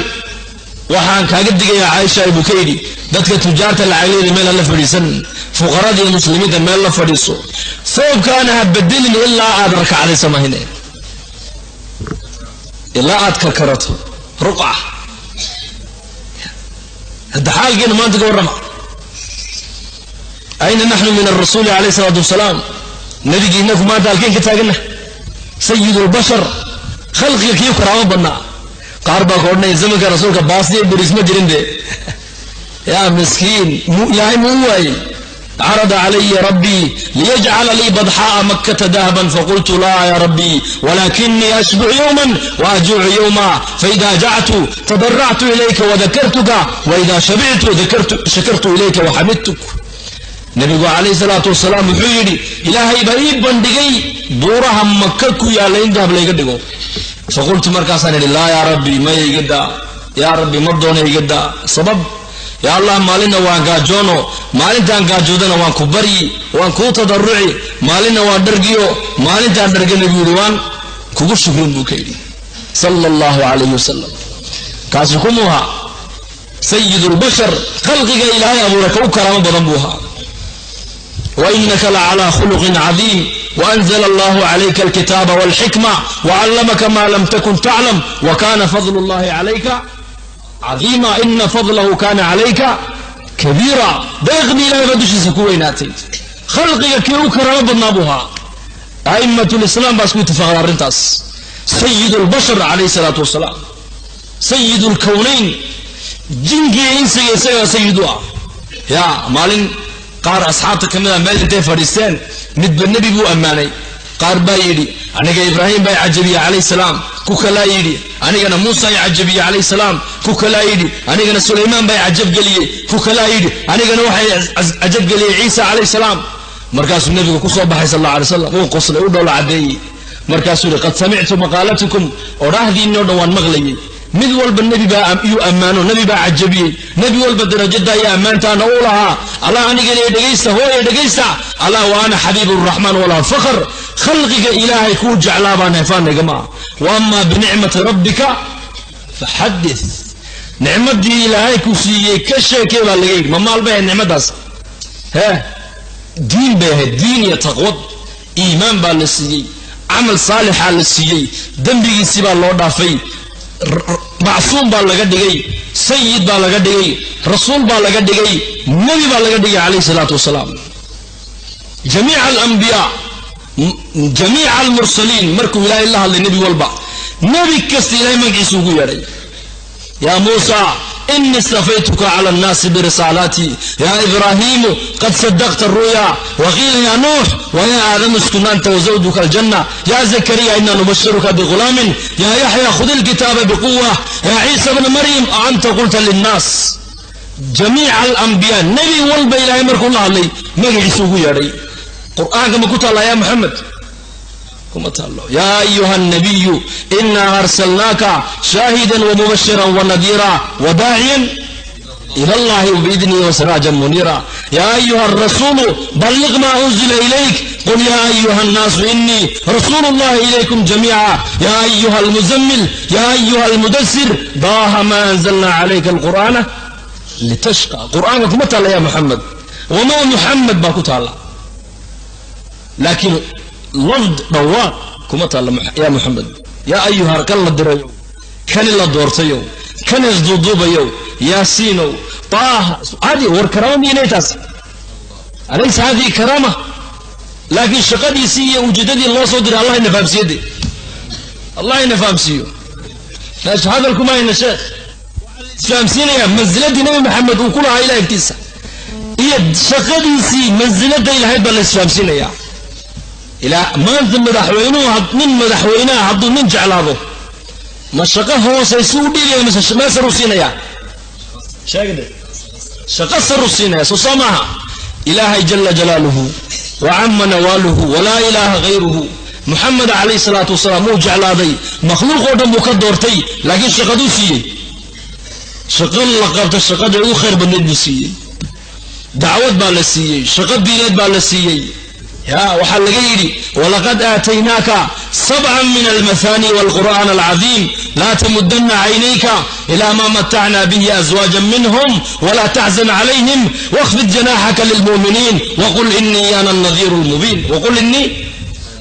Waxaan kaaga digayaa, Caaisha," buu ka yidhi, "dadka tujaarta lacagleeda meel hala fadhiisan, fuqarada iyo muslimiinta meel la fadhiiso. Sababkaana ha bedelin ilaa aad rakacday samahine, ilaa aad karkarato ruqca." Hadda xaalkeena maanta ka warrama. Ayna naxnu min arasuuli calayhi salaatu wasalaam? Nabigii inaku maanta halkeen ka taagana? Sayid lbashar, khalqiga kii karaamo badnaa. Qaar baa ka odhanaya zamanka rasuulka baasiya beriis ma jirin de. Yaa miskiin, Ilaahay muu u waayey? Carada calaya rabbii liyajcala lii badxaa'a Makkata dahaban, faqultu: "Laa ya rabbii, walakinii ashbucu yowman waajuucu yowma. Faida jactu tadaractu ilayka wadakartuka, waida shabictu shakartu ilayka waxamidtuk." Nabigu calayhi salaatu wasalaam wuxuu yidhi: "Ilaahay baa ii bandhigay buuraha Maka ku yaalla in dahab layga dhigo. Faqultu, markaasaan idhi: 'Laa yaa rabbi, maya, iga daa yaa Rabbi, ma doona, iga daa. Sabab, yaa Allah, maalinna waan gaajoono, maalintaan gaajoodana waan ku baryi, waan kuu tadaruci, maalinna waan dhargiyo, maalintaan dhargana," buu yidhi, "waan kugu shukrin," buu ka yidhi, sala Allahu calayhi wasalam. Kaasi kumuu ahaa? Sayid lbashar, khalqiga Ilaahay abuura ka u karaamo badan buu ahaa. Wainaka lacalaa khuluqin cadiim. Waanzla allahu calayka alkitaaba walxikma wacallamaka ma lam takun taclam, wakana fadlu llahi calayka cadiima. Ina fadlahu kana calayka kabiira. Deeqdii Ilahay baa dushiisa ku weynaatay. Khalqiga kii u karaamo badnaa buu ahaa. A'immat lislaam baa isku ittifaqda arrintaas. Sayid lbashar calayhi salaatu wasalaam, sayid lkownayn, jinkiiyo insiga isagaa sayid u ah. Ya maalin qaar asxaabta ka mid a meel intay fadhiisteen, midba nebi buu ammaanay. Qaar baa yidhi: "Aniga Ibraahim baa cajabiye calayh salaam." Ku kalaa yidhi: "Anigana Muusa i cajabiye calayh salaam." Ku kalaa yidhi: "Anigana Sulaymaan baa cajabgeliyey." Ku kalaa yidhi: "Anigana waxay cajabgeliyey Ciisa calayh salaam." Markaasuu nebigu ku soo baxay sal alla alay slam, uu qoslay, u dhoola caddeeyey. Markaasuu yidhi: "Qad samictu maqaalatikum, odhaahdiinni o dhan waan maqlayey. Mid walba nebi baa yuu ammaano, nebi baa cajabiyey, nebi walba darajada iyo ammaantaana uu lahaa. Allah, anigana dhegaysta, hooya dhegaysta. Allah, wa ana xabiib raxmaan walaa fakhr. Khalqiga Ilaahay kuu jeclaa baan hefaanigama ah. Wa amaa binicmati rabbika faxadith. Nicmadii Ilaahay ku siiyey ka sheekay," baa laga yidhi. Ma maal bay ahayd nicmadaas? Hee, diin bay ahayd, diin iyo taqwad. Iimaan baa la siiyey, camal saalixaa la siiyey, dembigiisii baa loo dhaafay, macsuum baa laga dhigay, sayid baa laga dhigay, rasuul baa laga dhigay, nebi baa laga dhigay calayhi salaatu wasalaam. Jamiica alambiyaa, jamiica almursaliin, markuu Ilaahay la hadlay nebi walba, nebi kasta Ilahay magaciisa ugu yeedhay: "Ya Muusa, inii istafaytuka cala annaasi birisaalaatii. Ya Ibraahiimu, qad sadaqta ru'ya. Waqiila ya Nuux, waya Aadamu, uskun anta wazawjuka aljanna. Ya Zakariya, ina nubashiruka bigulaamin. Ya Yaxya, khud ilkitaaba biquwa. Ya Ciisa bna Maryam, a anta qulta linnaas." Jamiica alambiyaa, nebi walba Ilaahay markuu la hadlay magaciisa ugu yeedhay. Qur-aanka ma ku taallaa? Ya Maxamed, Kuma taalo. Yaa ayuha nabiyu inaa arsalnaaka shaahidan wamubashiran wanadiira wadaaciyan ila allahi biidnihi wasiraajan muniira. Yaa ayuha arasuulu balliq maa unzila ilayk qul yaa ayuha annaasu inii rasuulu llahi ilaykum jamiica. Yaa ayuha almuzammil, yaa ayuha almudasir, daaha maa anzalna calayka alqur'aana litashqa. Qur'aanka kuma taalla ya Muxamed, wamaa Muxamed baa ku taalla, laakiin lafd dhawaaq kuma taalla ya Muxamed. Yaa ayuha kan la dirayo, kani la doortayo, kan isduuduubayo, Yaasiinow, Taaha, hadi war karaama miinay taas? Alaysa hadihi karaama? Laakiin shaqadiisii iyo ujeedadii loo soo diray Allah ina fahamsiiyade, Allah ina fahamsiiyo. Meesha hadalkuma hayna, sheekh, isfahamsiinaya mansiladii Nabi Maxamed uu ku lahaa ilah agtiisa iyo shaqadiisii mansiladay lahayd baa la isfahamsiinaya. Ilaa maanta madaxweynuhu, nin madaxweynaha hadduu nin jeclaado, ma shaqo hoosaysu u dhiibaya mise meel saru siinaya? Sheegde, shaqo saru siinaya, soo saa maaha? Ilaahay jala jalaaluhu wacama nawaaluhu walaa ilaaha hayruhu, Muxamed calayhi salaatu wasalaam wuu jeclaaday, makhluuq oo dhan buu ka doortay, laakiin shaqaduu siiyey, shaqo la qabta shaqada ugu khayr badnayd buu siiyey. Dacwad baa la siiyey, shaqo diineed baa la siiyey. Ya waxaa laga yidhi: walaqad aataynaaka sabcan min almathani walqur'aan alcadiim, laa tamudana caynayka ila ma matacna bihi azwaaja minhum wla taxzan calayhim wاkhfid janaxaka lilmu'miniin waqul inii ana nadiiru lmubiin, waqul inii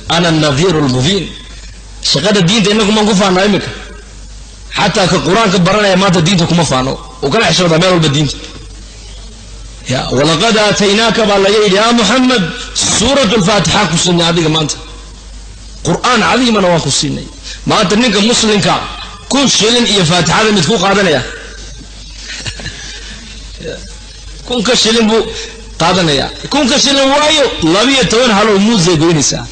ana nadiiru lmubiin. Shaqada diinta inagu maan ku faanaa imika? Xataa ka Qur-aanka baranaya maanta diinta kuma faano, uu kala xishoodaa meel walba diinta. Ya walaqad aataynaaka baa laga yidhi, yaa Muxamed, suurat lfaatixa ku siinay adiga maanta, Qur'aan cadiimana waan ku siinay. Maanta ninka muslimka 1000 shilin iyo faatixada mid ku qaadanaya, 1000-ka shilin buu qaadanaya. 1000-ka shilin waayo 12 halow muusay goynaysaa.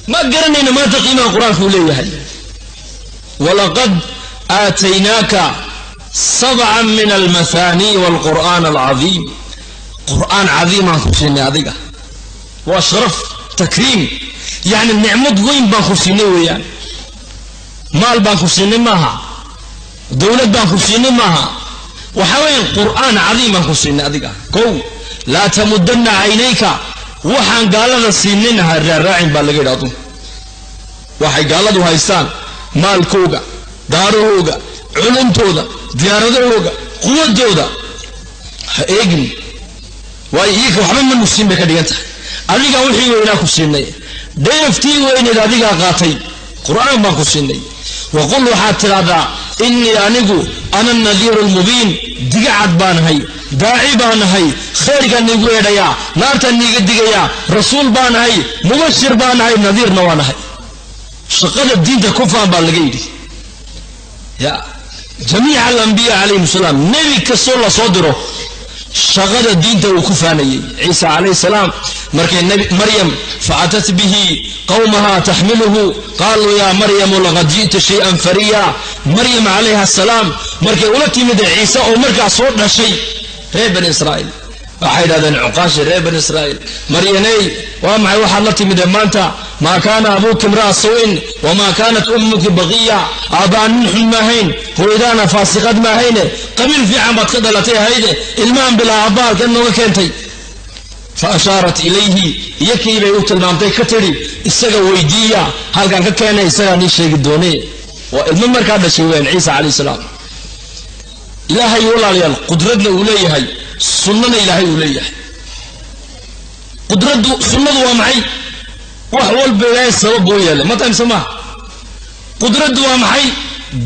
Ma garanayno maanta qiimaha Qur-aanka uu leeyahay. Walaqad aataynaaka sabca min almathani walqur'aan alcadiim, qur'aan cadiimaan ku siinay adiga. Waa sharaf, takriim, yacni nicmad weyn baan ku siinay weeyaan. Maal baan ku siinay maaha, dowlad baan ku siinay maaha, waxaa weeyaan qur'aan cadiim baan ku siinay adiga. Kow, laa tamudana caynayka, waxaan gaalada siinayna ha raaraacin baa laga yidhi. Adu waxay gaaladu haystaan, maalkooga, daarahooga, culumtooda, diyaaradahooga, quwadooda ha eegin, waayo iyaka waxba ma nusiin bay ka dhigan tahay. Adigaa wixii weynaa ku siinay, dheeftii weyneed adigaa qaatay, Qur'aan baan ku siinay. Waqul, waxaad tidhahdaa, innii anigu ana nadiiru lmubiin, digacad baanahay, daaci baanahay, khayrkaan niigu eedhayaa, naartaan niiga digayaa, rasuul baanahay, mubashir baanahay, nadiirna waanahay. Shaqada diinta ku faan baa laga yidhi. Ya jamiica alambiya calayhim salaam, nebi kastoo la soo diro shaqada diinta uu ku faanayey. Ciisa calayhi salaam markay Maryam faatat bihi qowmaha taxmiluhu qaaluu yaa Maryamu laqad ji'ta shay-an fariya. Maryam calayha asalaam markay ula timid Ciise oo markaas soo dhashay, reer Bani Israa'iil waxay yidhahdeen, cuqaashi reer Bani Israa'iil: Maryaney, waa maxay waxaad la timide maanta? Maa kaana abuuki imra'a sawin wamaa kaanat ummuki baqiya. Aabba'an nin xun maahayn, hooyadaana faasiqad maahayne, qabiil fiican baad ka dhalatay ahayde, ilmahan bilaa aabba halkan nooga keentay? Fa ashaarat ilayhi, iyakii bay u tilmaamtay, ka tidhi: isaga weydiiya halkan ka keenay, isagaa nii sheegi doone. Waa ilmo markaa dhashay weyaan Ciisa calayh salaam. Ilaahay, walaalayaal, qudradna uu leeyahay, sunnana Ilaahay uu leeyahay. Qudraddu, sunnadu waa maxay? Wax walba Ilaahay sabab buu yeelay, ma tahay mise maaha? Qudraddu waa maxay?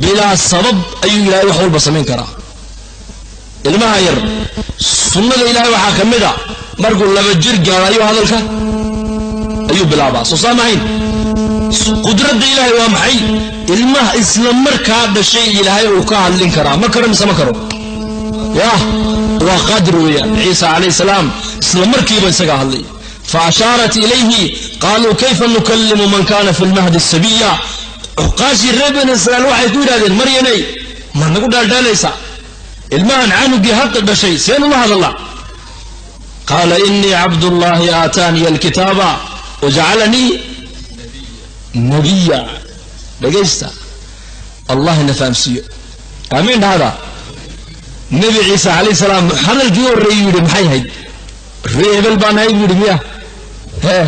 Bilaa sabab ayuu Ilaahay wax walba samayn karaa. Ilmaha yar sunnada Ilaahay waxaa ka mid a markuu 2 jir gaaro ayuu hadalka ayuu bilaabaa, soo saamahayn? Qudradda Ilaahay waa maxay? Ilmaha isla markaa dhashay Ilaahay uu ka hadlin karaa, ma karo mise ma karo? Yah, waa qaadir weeyaan. Ciisa calayhi salaam isla markiiba isagaa hadlay. Fa ashaarat ilayhi qaaluu kayfa nukallimu man kana fi lmahdi sabiya. Cuqaashii reer Bani Israiil waxay ku yidhahdeen: Maryaney, ma nagu dhaaldhaalaysaa? Ilmahan canugii hadda dhashay seen ula hadallaa? Qaala inii cabdullaahi aataaniya alkitaaba wajacalanii nabiya. Dhegaysta, Allah ina fahamsiiyo, aamiin dhahda. Nebi Ciise calayh salaam hadalkii horreeyuu yidhi maxay ahayd? Ree hebel baan ahay buu yidhi. Miya hee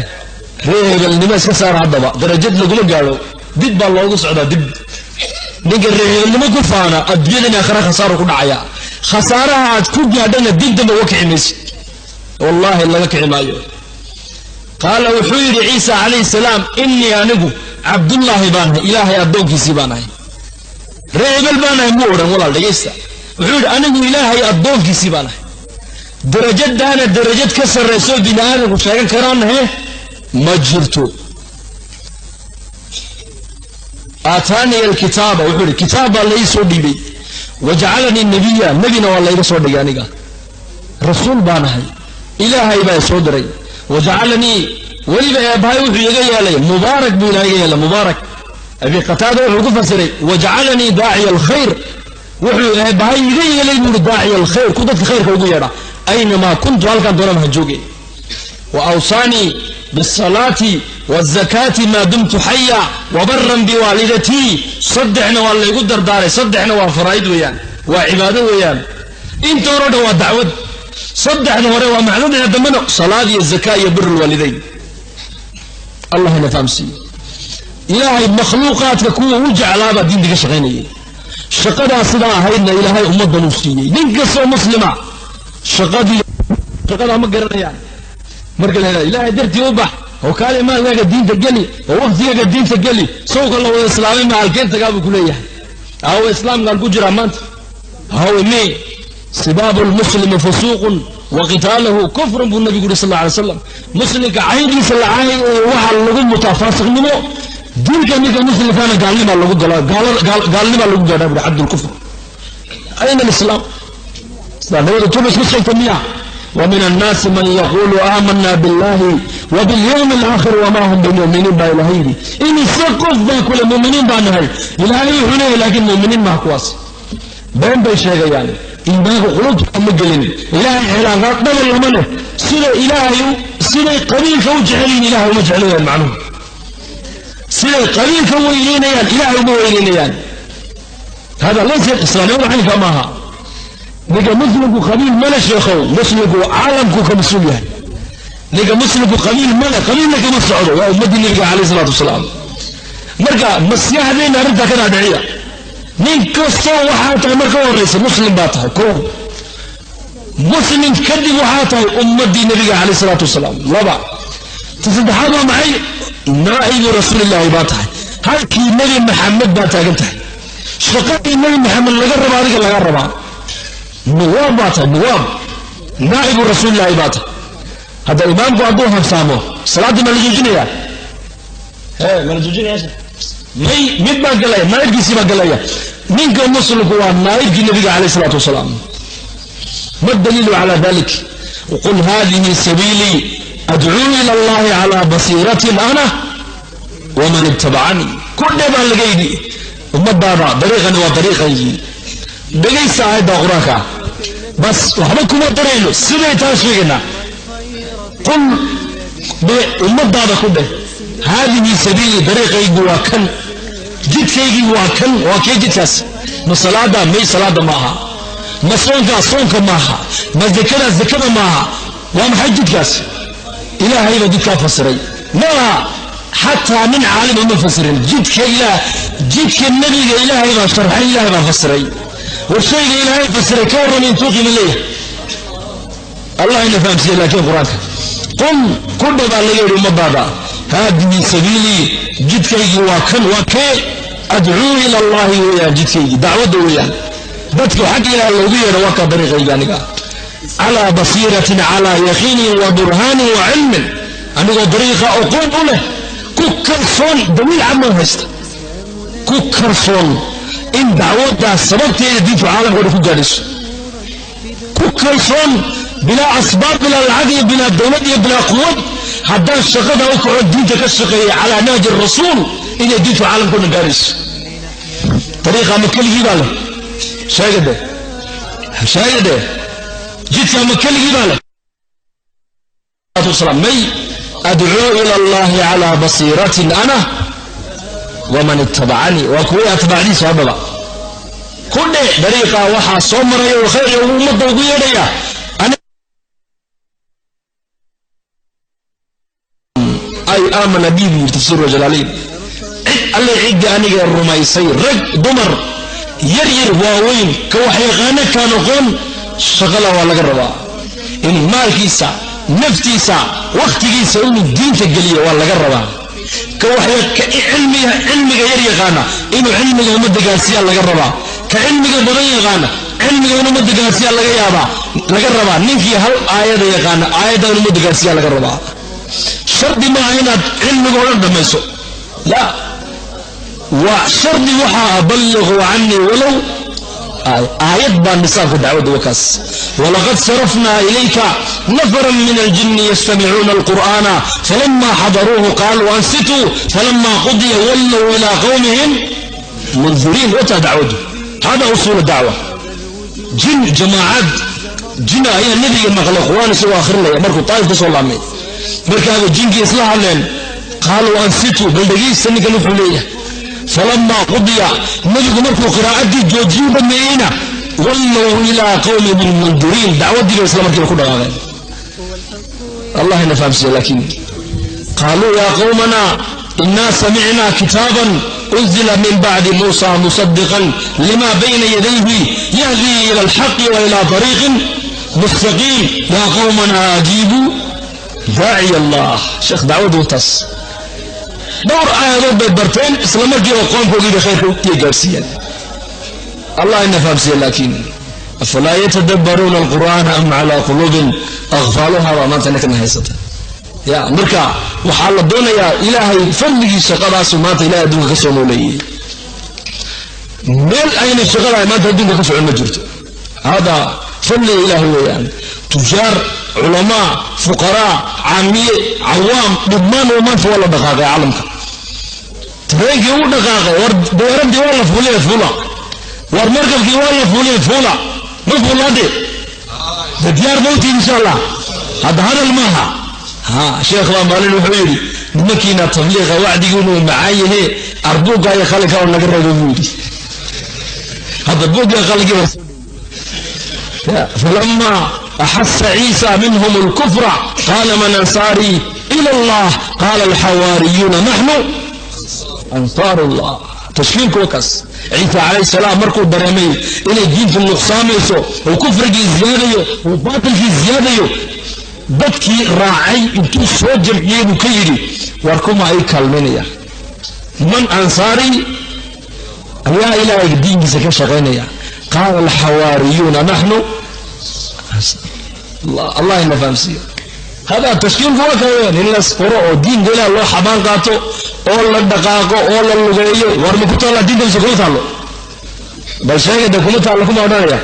ree hebelnimo iska saar. Haddaba darajad laguma gaadho, dib baa loogu socdaa. Dib ninka ree hebelnimo ku faana adduunyadan aakhira khasaaro ku dhacaya. Khasaaraha aad ku gaadhana dib dambe uga kici maysid, wallaahi laga kici maayo. Qaala wuxuu yidhi Ciisa calayhi salaam: "Innii anigu cabdullaahi baan ahay, Ilaahay addoonkiisii baan ahay." Ree hebel baan ahay muu odhan. Walaal dhegaysta, wuxuu yidhi: "Anigu Ilaahay addoonkiisii baan ahay." Darajadaana darajad ka sarrayso bini aadamku sheegan karaana he ma jirto. "Aataaniya alkitaaba," wuxuu yidhi, "kitaab baa lai soo dhiibay. Wajacalanii nabiya," nebina waa layga soo dhigay, aniga rasuul baan ahay, Ilaahay baa soo diray. "Wajacalanii," weliba eebbahay wuxuu iga yeelay mubaarak buu Ilahay iga yeelay mubaarak. Abi Qataada wuxuu ku fasiray: "Wajacalanii daaciya alkhayr," wuxuu eebbahay iga yeelay buu yidhi daaciya alkhayr, ku dadka khayrka ugu yeedha, "aynamaa kuntu," halkaan doonaba ha joogay. "Wa awsaanii bisalaati wazakaati maa dumtu xaya wabaran biwaalidatii." Saddexna waa laygu dardaaray, saddexna waa faraa'id weeyaan, waa cibaado weeyaan. Inta hore o dhan waa dacwad, saddexda hore waa macdada, dambena salaad iyo zaka iyo bir lwaalidayn. Allah ina fahamsiiyo. Ilaahay makhluuqaadka kuwa u jeclaabaa diinta ka shaqaynayay. Shaqadaa sidaa ahaydna Ilaahay ummaddan uu siiyey. Nin kastoo muslima shaqadii shaqadaa ma garanayaan. Marka la hela Ilaahay dartii u bax oo kaali maalkaaga diinta geli oo waqtigaaga diinta geli, sawka la wada islaamay ma halkeen tagaa buu ku leeyahay. Aawe islaamkaan ku jiraa maanta? Hawe me sibaabu lmuslimi fusuuqun wa qitaaluhu kufrun buu nabigu yuri sal alla alay slam. Muslimka caynkiisa la caay waxaa lagu mutaa faasiqnimo, diinka ninka muslimkaana gaalnimaa lagu galaa, gaalnimaa lagu gaadhaa buri xaddulkufr. Ayna alislaam? Islaamnimada tuba isku sheegta miya? ومن الناس من يقول آمنا بالله وباليوم الآخر وما هم بمؤمنين baa Ilahay yidhi. Imise qof baa kule muminiin baa nahay? Ilaahay wuxuu leeyahy laakiin muminiin maha kuwaas, been bay sheegayaan, iimaanka qulubta ma gelin. Ilaahay cilaaqaad dhaban lama leh. Sida Ilaahay siday qabiilka u jecelyihin Ilahay uma jeclayaan. Macnuhu siday qabiilka u weyneynayaan Ilahay uma weyneynayaan. Hada laysa islaamnimada, caynka maaha. Ninka muslimku qabiil male sheekhow, muslimku caalamku ka mas-uul yahay. Ninka muslimku qabiil male, qabiilna kama socdo, waa ummaddii nabiga calayh isalaatu wasalaam. Marka maskaxdeenna arrintaa ka dhaadhiciya. Nin kastoo waxaa tahay marka u horraysa muslim baa tahay ko, muslim kadib waxaa tahay ummaddii nabiga calayh isalaatu wasalaam laba, ta saddexaad waa maxay? Naa'ibu rasuulillaahi baa tahay, halkii Nebi Maxamed baa taagan tahay, shaqadii Nebi Maxamed laga raba adiga laga rabaa. Nuwaab baa tahay, nuwaab naa'ibu rasuulillaahi baa tahay. Hadda imaamku hadduu habsaamo salaaddii ma la joojinayaa? He, ma la joojinaya? May, mid baa galaya, naaibkiisii baa galaya. Ninka muslimku waa naaibkii nabiga calayh isalaatu wasalaam. Ma daliilu cala dalik? Qul hadihi sabiilii adcuu ila allahi calaa basiiratin ana waman ittabacanii. Ku dhe baa laga yidhi ummadaada, dariiqani waa dariiqaygii. Dhegaysta aayadda qur-aanka bas, waxba kuma darayno, siday taa sheegaynaa. Qul dhe, ummadaada ku dheh: "Haadihi sabiilii," dariiqaygu waa kan, jidkaygii waa kan. Waa kee jidkaas? Ma salaada? May, salaada ma aha. Ma soonkaa? Soonka maaha. Ma zakada? Zakada maaha. Waa maxay jidkaas? Ilaahay baa jidkaa fasiray. Ma aha, xataa nin caalima ma fasirin jidka ilaah. Jidka nebiga Ilaahay baa sharxay, Ilaahay baa fasiray. War shayga Ilaahay fasiray ka warrama intuu qiimo leeyahay? Allah ina fahamsiiye. Laakiin qur-aanka qul ku dhe baa laga yidhi ummadaada: "Haadihi sabiilii," jidkaygii waa kan. Waa kee? "Adcuu ila allahi" weeyaan jidkaygii, dacwadda weeyaan, dadku xagga Ilaah loogu yeedho, waa kaa dariiqayga aniga. "Calaa basiiratin," calaa yaqiinin wa burhaanin wa cilmin, anigoo dariiqa oqoon u leh, ku kalsoon, daliil camal haysta, ku kalsoon in dacwaddaas sababteeda diintu caalamka o dhan ku gaadhayso, ku kalsoon bilaa asbaab, bilaa lacag iyo bilaa dowlad iyo bilaa quwad. Haddaan shaqada u kaco, diinta ka shaqeeya calaa nahji rasuul, inay diintu caalamka o dhan gaadhayso. Dariiqa ma keligii baa leh? Sheega dhe, sheega dhe, jidka ma keligii baa leh? Salaatu wasalaam, may adcuu ila Allahi calaa basiiratin ana waman ittabacanii. Waa kuwii atbaacdiisa haddaba ku dhe dariiqaa waxaa soo maraya oo khayr ummadda ugu yeedhaya. Ay aamana bi buu yiri tafsiir Jalaalayn, cid alle cidda aniga rumaysay, rag, dumar, yar yar, waaweyn, ka wax yaqaana, ka noqon, shaqada waa laga rabaa in maalkiisa, naftiisa, wakhtigiisa inuu diinta geliyo waa laga rabaa. Ka wax cilmiga yar yaqaana inuu cilmiga ummadda gaarsiiyaa laga rabaa. Ka cilmiga badan yaqaana cilmiga in ummadda gaarsiiyaa laga yaabaa, laga rabaa. Ninkii hal aayada yaqaana aayadda in ummadda gaarsiiyaa laga rabaa. Shardi maaha inaad cilmiga o dhan dhammayso, la, waa shardi waxaa balliquu canii walow aayad baa nisaabka dacwadda wakaas. Walaqad sarafnaa ilayka nafaran min aljini yastamicuuna alqur'aana falama xadaruuhu qaaluu ansituu falama qudiya wallow ilaa qowmihim mundiriin. Wataa dacwaddu, hada usuul dacwa. Jin, jamaacad jina ayaa nebiga maqlay qur'aan isagoo akhrinaya markuu Taa'if ka soo laabmay. Markaaba jinkii isla hadleen, qaaluu ansituu, bal dhegaysta ninkan wuxuu leeyahay. Falamaa qudiya, nebigu markuu qiraa'addii joojiyu dhameeyeyna, wallow ilaa qowmihim mundiriin, dacwaddii bay isla markiiba ku dhaqaaqeen. Allah ina fahamsiiya. Laakiin qaaluu yaa qowmana inaa samicnaa kitaaban unzila min bacdi Muusa musadiqan lima bayna yadayhi yahdii ila alxaqi wa ila طariiqin mustaqiim, yaa qowmana ajiibuu daaciy Allah. Sheekh, dacwaddu taas dhowr aayadood bay barteen, isla markiiba qoomkoogii bay khayrka iyay gaadhsiiyeen. Allah ina fahamsiiya. Laakiin afalaa yatadabbaruuna alqur'aana am calaa quluubin aqfaaluha baa maanta ninkana haysata ya. Marka waxaa la doonayaa Ilaahay fadligii shaqadaasu maanta Ilahay adduunka ka soo nooleeyey. Meel ayna shaqada maanta adduunka ka socon ma jirto. Hada fadliga Ilaahay weeyaan. Tujaar, culamaa, fuqaraa, caamiye, cawaam, dhammaan oo maanta waa la dhaqaaqay caalamka. Tareenkii u dhaqaaqay, war diyaaradii waa la fuuliye, fuula. War markabkii waa la fuuliye, fuula. Ma fuula hadde? De diyaar mawtiin insha Allah. Hadda hadal maaha. Ha, sheekh baa maalin wuxuu yidhi, nimankiina tabliiqa wacdigiinu uu macaan yahe, arbuugga iyo qalinka oo naga reebo buu yidhi. Hadda buugga qalinkii. Falama axasa Ciisa minhum alkufra qaala man ansaarii ila Allah, qaala alxawaariyuuna naxnu ansaar Allah. Tashkiilku wakaas. Ciisa calayhi salaam markuu dareemay inay diintu nuqsaamayso oo kufrigii ziyaadayo oo baatilkii ziyaadayo, dadkii raacay intuu soo jamciyey buu ka yidhi, war kuma ay kaalmaynaya? Man ansaarii? Ayaa Ilaahay diinkiisa ka shaqaynaya. Qaala alxawaariyuuna naxnu. Allah ina fahamsiiyo. Hada tashkiilku waa kala weyn in las qoro oo diinka Ilaah loo xabaan qaato oo la dhaqaaqo oo la lugeeyo. War ma ku taalla diinta mise kuma taallo? Bal sheegay de, kuma taallo kuma odhanaya.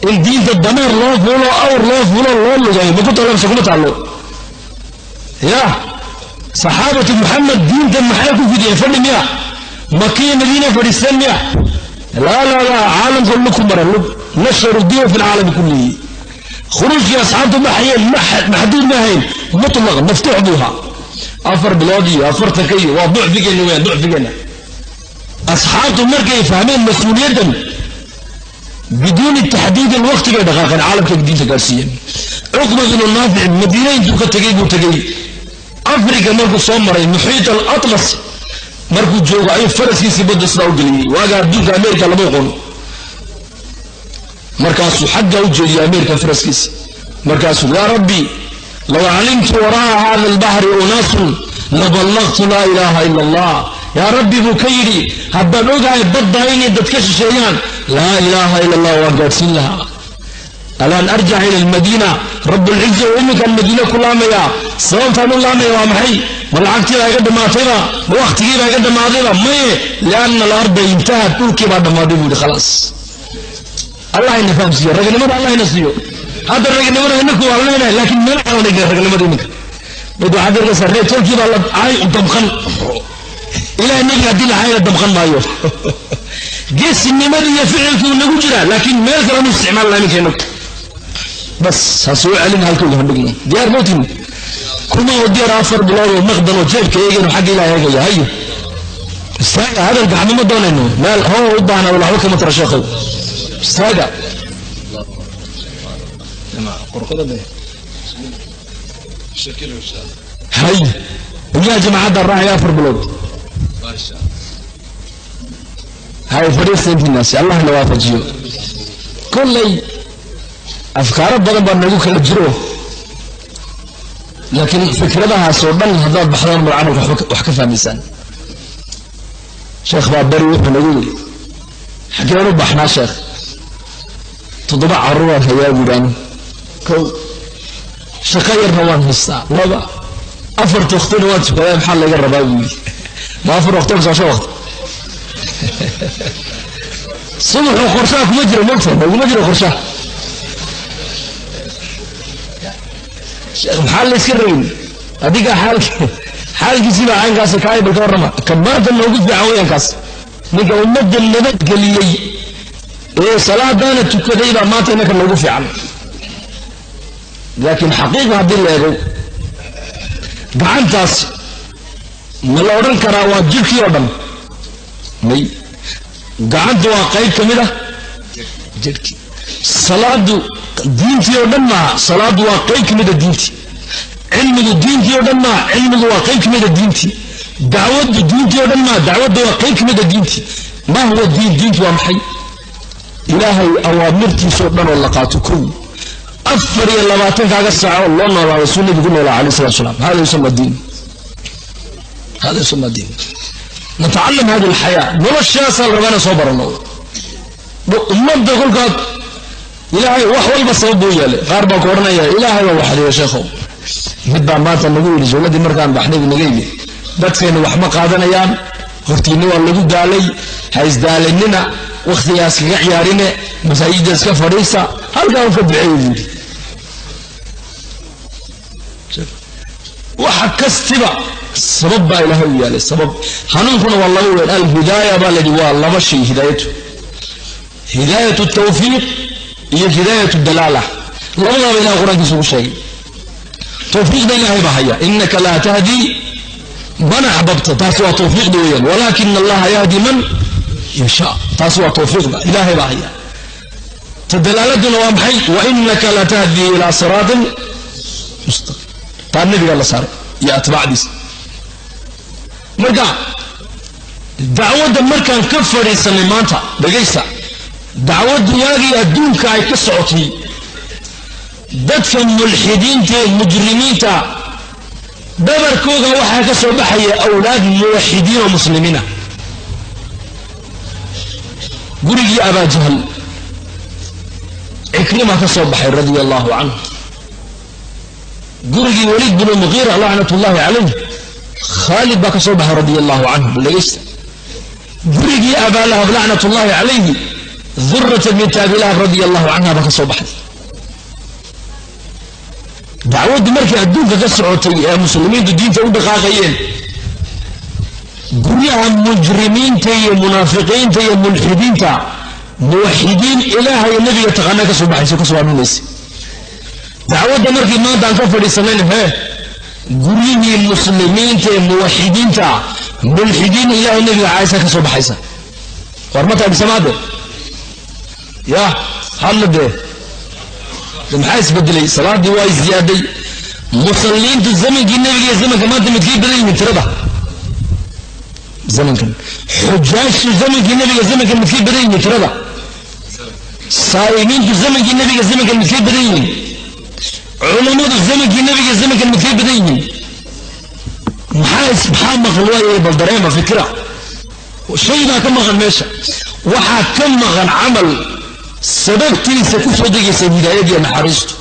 In diinta dameer loo fuulo, awr loo fuulo, loo lugeeyo, ma ku taallo mise kuma taallo? Ya saxaabatu Maxamed diinta maxay ku fidiyeen? Fadhi miya? Makiya Madiina fadhiisteen miya? Laa laa laa, caalamka lug ku mara, lug. Nasharu diin fi lcaalami kullihi. Khuruujkii asxaabtu baxayeen maxduud ma ahayn, mutlaq maftuux buu ahaa. 4 bilood iyo 40-ka iyo waa ducfigeenna weyaan, ducfigeenna. Asxaabtu markay fahmeen mas-uuliyaddan, biduuni taxdiid alwaqti bay dhaqaaqeen, caalamkay diinta gaarsiiyeen. Cuqba binu Naafic Madiine intuu ka tegey buu tegey Africa. Markuu soo maray muxiit al-Atlas markuu joogo ayuu faraskiisii badda sidaa u geliyey. Waaga adduunka America lama oqon. Markaasuu xagga u jeediyey America faraskiisa. Markaasuu, yaa rabbi, low calimtu waraa hada albaxri unaasun laballaqtu laa ilaaha ila Allah. Yaa rabbi, buu ka yidhi, haddaan ogahay badda inay dad ka shisheeyaan, laa ilaaha ila Allah waan gaadhsiin lahaa. Alaan arjac ila almadiina, rablciza oo iminkaan Madiine ku laamayaa. Sababtaan u laamaya waa maxay? Ma lacagtiibaa iga dhammaatayba? Ma waktigiibaa iga dhammaadayba? Maye, lianna alarda intahat, dhulkii baa dhammaaday buu yidhi. Khalaas, Allah ina fahamsiiyo ragnimada, Allah ina siiyo. Hadda ragnimada inaku waa leenahay, laakiin meel aan dhigay ragnimada iminka. Mid waxaad arkaysaa reer tolkii baa la cay u damqan. Ilaah nebiga haddii la cayna damqan maayo. Geesinimadii iyo ficilkii uu nagu jiraa, laakiin meel kale nu isticmaal laha iminka inaku. Bas ha soo celin, halkooga ha dhigno. Diyaar mawtin. Kuma oo diyaar 4 bilood oo maqdan oo jeebka eegayno xagga Ilaah eegaya? Hayo, istaaga. Hadal gacmo ma doonayno. Meel hoo u baahna wala waxba kama tara. Sheekhow, istaaga. Hay, yaa jamacadda raacaya 4 bilood? Hay, fadhiista intiinaasi. Allah na waafajiyo. Kolley afkaaro badan baa nagu kala jiro, laakiin fikradahaas oo dhan haddaad baxdaan mar camalka wax ka fahmaysaan. Sheekh baa beri wuxuu nagu yidhi: "Xaggeen u baxnaa, sheekh? 7 carruuraan hayaa," buudhaan. "Kow, shaqo yarna waan haystaa. Laba, afarta waqtina waan tukadaa. Maxaa laga rabaa?" buu yidhi. Ma afar waqti soo shan waqti subaxu qorshaha kuma jiro, mogta naguma jiro qorshaha. Sheekh, maxaa la iska rabin? Adiga xaalkiisii baa caynkaas kaay. Bal ka warrama ka maanta noogu fiican weeyaan kaas, ninka ummadda nabadgeliyey ee salaadaana tukaday baa maanta inaka noogu fiican. Laakiin xaqiiqa haddii la eego, gacantaas ma la odhan karaa waa jirkii oo dhan? May, gacantu waa qayb ka mid ah jirhkii. Salaadu diintii oo dhan maaha, salaadu waa qayb ka mid a diintii. Cilmigu diintii oo dhan maaha, cilmigu waa qayb ka mid a diintii. Dacwaddu diintii oo dhan maaha, dacwaddu waa qayb ka mid a diintii. Ma huwa diin? Diintu waa maxay? Ilaahay awaamirtiisoo dhan oo la qaato, kow. 24-kaaga saaco loo noolaado suu nebigu ku noolaa alayh salatu salaam. Hada yusama diin, hada yusama diin. Natacalam hadi alxayaa, noloshaasaa la rabaa inaan soo barano ummadda. Kolkaad Ilaahay wax walba sabab buu yeelay. Qaar baa ku odhanaya: "Ilaahay baa waxdiya." Sheekhow, mid baa maanta nagu yidhi jawladii markaan baxnay buu naga yidhi: "Dadkayna wax ma qaadanayaan, hortiinna waa lagu daalay, ha isdaalanina, wakhtigaas kaga ciyaarine, masaajidda iska fadhiista, halkaa un ka duceeya," buu yidhi. Waxa kastiba sabab baa Ilaahay u yeelay. Sabab hanuunkuna waa laba weyn. Alhidaaya baa layidhi, waa laba shay hidaayatu: hidaayatu tawfiiq iyo hidaayatu dalaala. Labadaaba Ilahay Qur-aankiisa ugu sheegay. Tawfiiqda Ilaahay baa haya: "Inaka laa tahdi man axbabta." Taasi waa tawfiiqda weeyaan. "Walaakina Allaha yahdi man yashaa." Taasi waa tawfiiqda, Ilaahay baa haya. Ta dalaaladuna waa maxay? "Wainaka latahdi ilaa siraatin mustaqim." Taa nabiga la saaray iyo atbaacdiisa. Marka dacwadda markaan ka fadhiisanay maanta, dhegaysta, dacwaddu waagii adduunka ay ka socotay, dadka mulxidiinta ee mujrimiinta dhabarkooga waxaa ka soo baxaya awlaad muwaxidiin oo muslimiina. Gurigii Abaajahal Cikrima ka soo baxay radia allahu canhu. Gurigii Waliid binu Muqiira lacnat ullahi calayh Khaalid baa ka soo baxay radia allahu canhu. Dhegaysta, gurigii Abaalahab lacnat ullahi calayhi Durata binti Abilahab radia allahu canha baa ka soo baxday. Dacwaddu markii adduunka ka socotay ee muslimiintu diinta u dhaqaaqayeen, guryaha mujrimiinta iyo munaafiqiinta iyo mulxidiinta muwaxidiin Ilaaha iyo nebiga taqaana ka soo baxaysa, kasoo aaminaysa. Dacwadda markii maanta aan ka fadhiisanayn hee, guryihii muslimiinta ee muwaxidiinta mulxidiin Ilahay nebiga caaysa ka soo baxaysa. War ma taabisamaade ya hadla dee? Maxaa isbedelay? Salaadii waa isziyaaday. Musalliintu zamankii nebiga iyo zamanka maanta midkay badan yihiin tirada? Zamankan. Xujaajtu zamankii nebiga zamankan midkay badan yihiin tirada? Saa'imiintu zamankii nebiga zamankan midkay badan yihiin? Culammadu zamankii nebiga zamankan midkay badan yihiin? Maxaa maqan? Waaye bal dareema, fikira, shay baa ka maqan meesha. Waxaa ka maqan camal sababtiisa ku soo degaysa hidaayadiiyo naxariistu,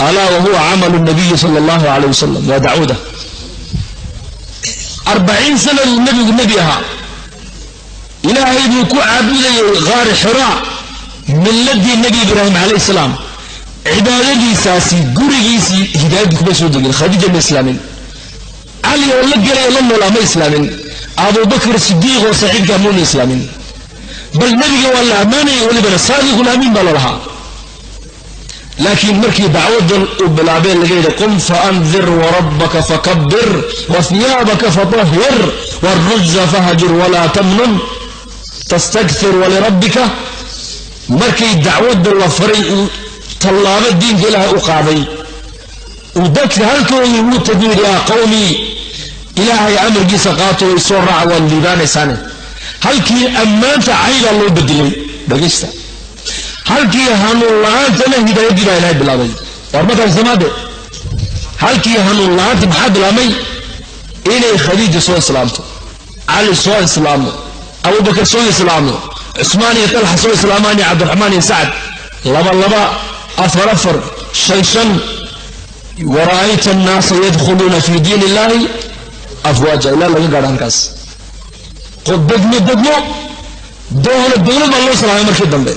alaa wahuwa camalu nabiyi sala allahu alayh wasalam, waa dacwada. 40 sanaduu nebigu nebi ahaa, Ilaahay buu ku caabudayay gaari Xiraa, miladii Nebi Ibraahim calayh salaam. Cibaadadiisaasi gurigiisii hidaayadii kuma soo degin. Khadiija ma islaamin, Cali oo la gelaya la noolaa ma islaamin, Abubakr Sidiiq oo saaxiibkaa muuna islaamin. Bal nebiga waa la ammaanayay, welibana saadiqul amiin baa lalahaa. Laakiin markii dacwadan uu bilaabeen laga yidhi qum faandir warabbaka fakabir wahiyaabaka fatahhir warujza fahjur walaa tamnun tastakthir walirabbika, markii dacwadda la faray uu tallaabo diinka ilaahay u qaaday, uu dadka halkoodii ugu tagu yidhi yaa qawmii, ilaahay amarkiisa qaato way soo raaca waad liibaanaysaane. Halkii ammaanta caydaa loo bedelay, dhegaysta, halkii hanuun la-aantana hidaayadii baa ilaahay bilaabay. War markaan samaade halkii hanuun la-aanta maxaa bilaabmay? Inay Khadiija soo islaamto, Cali soo islaamo, Abubakar soo islaamo, Cusmaan iyo Talxa soo islaamaan, iyo Cabdiraxmaan iyo Sacad, laba laba, afar afar, shan shan. Wara'ayta annaasa yadkhuluuna fi diin illahi afwaaja, ilaa laga gaadho halkaas. Degmo degmo, dowlad dowlad baa loo islaamay markii dambe.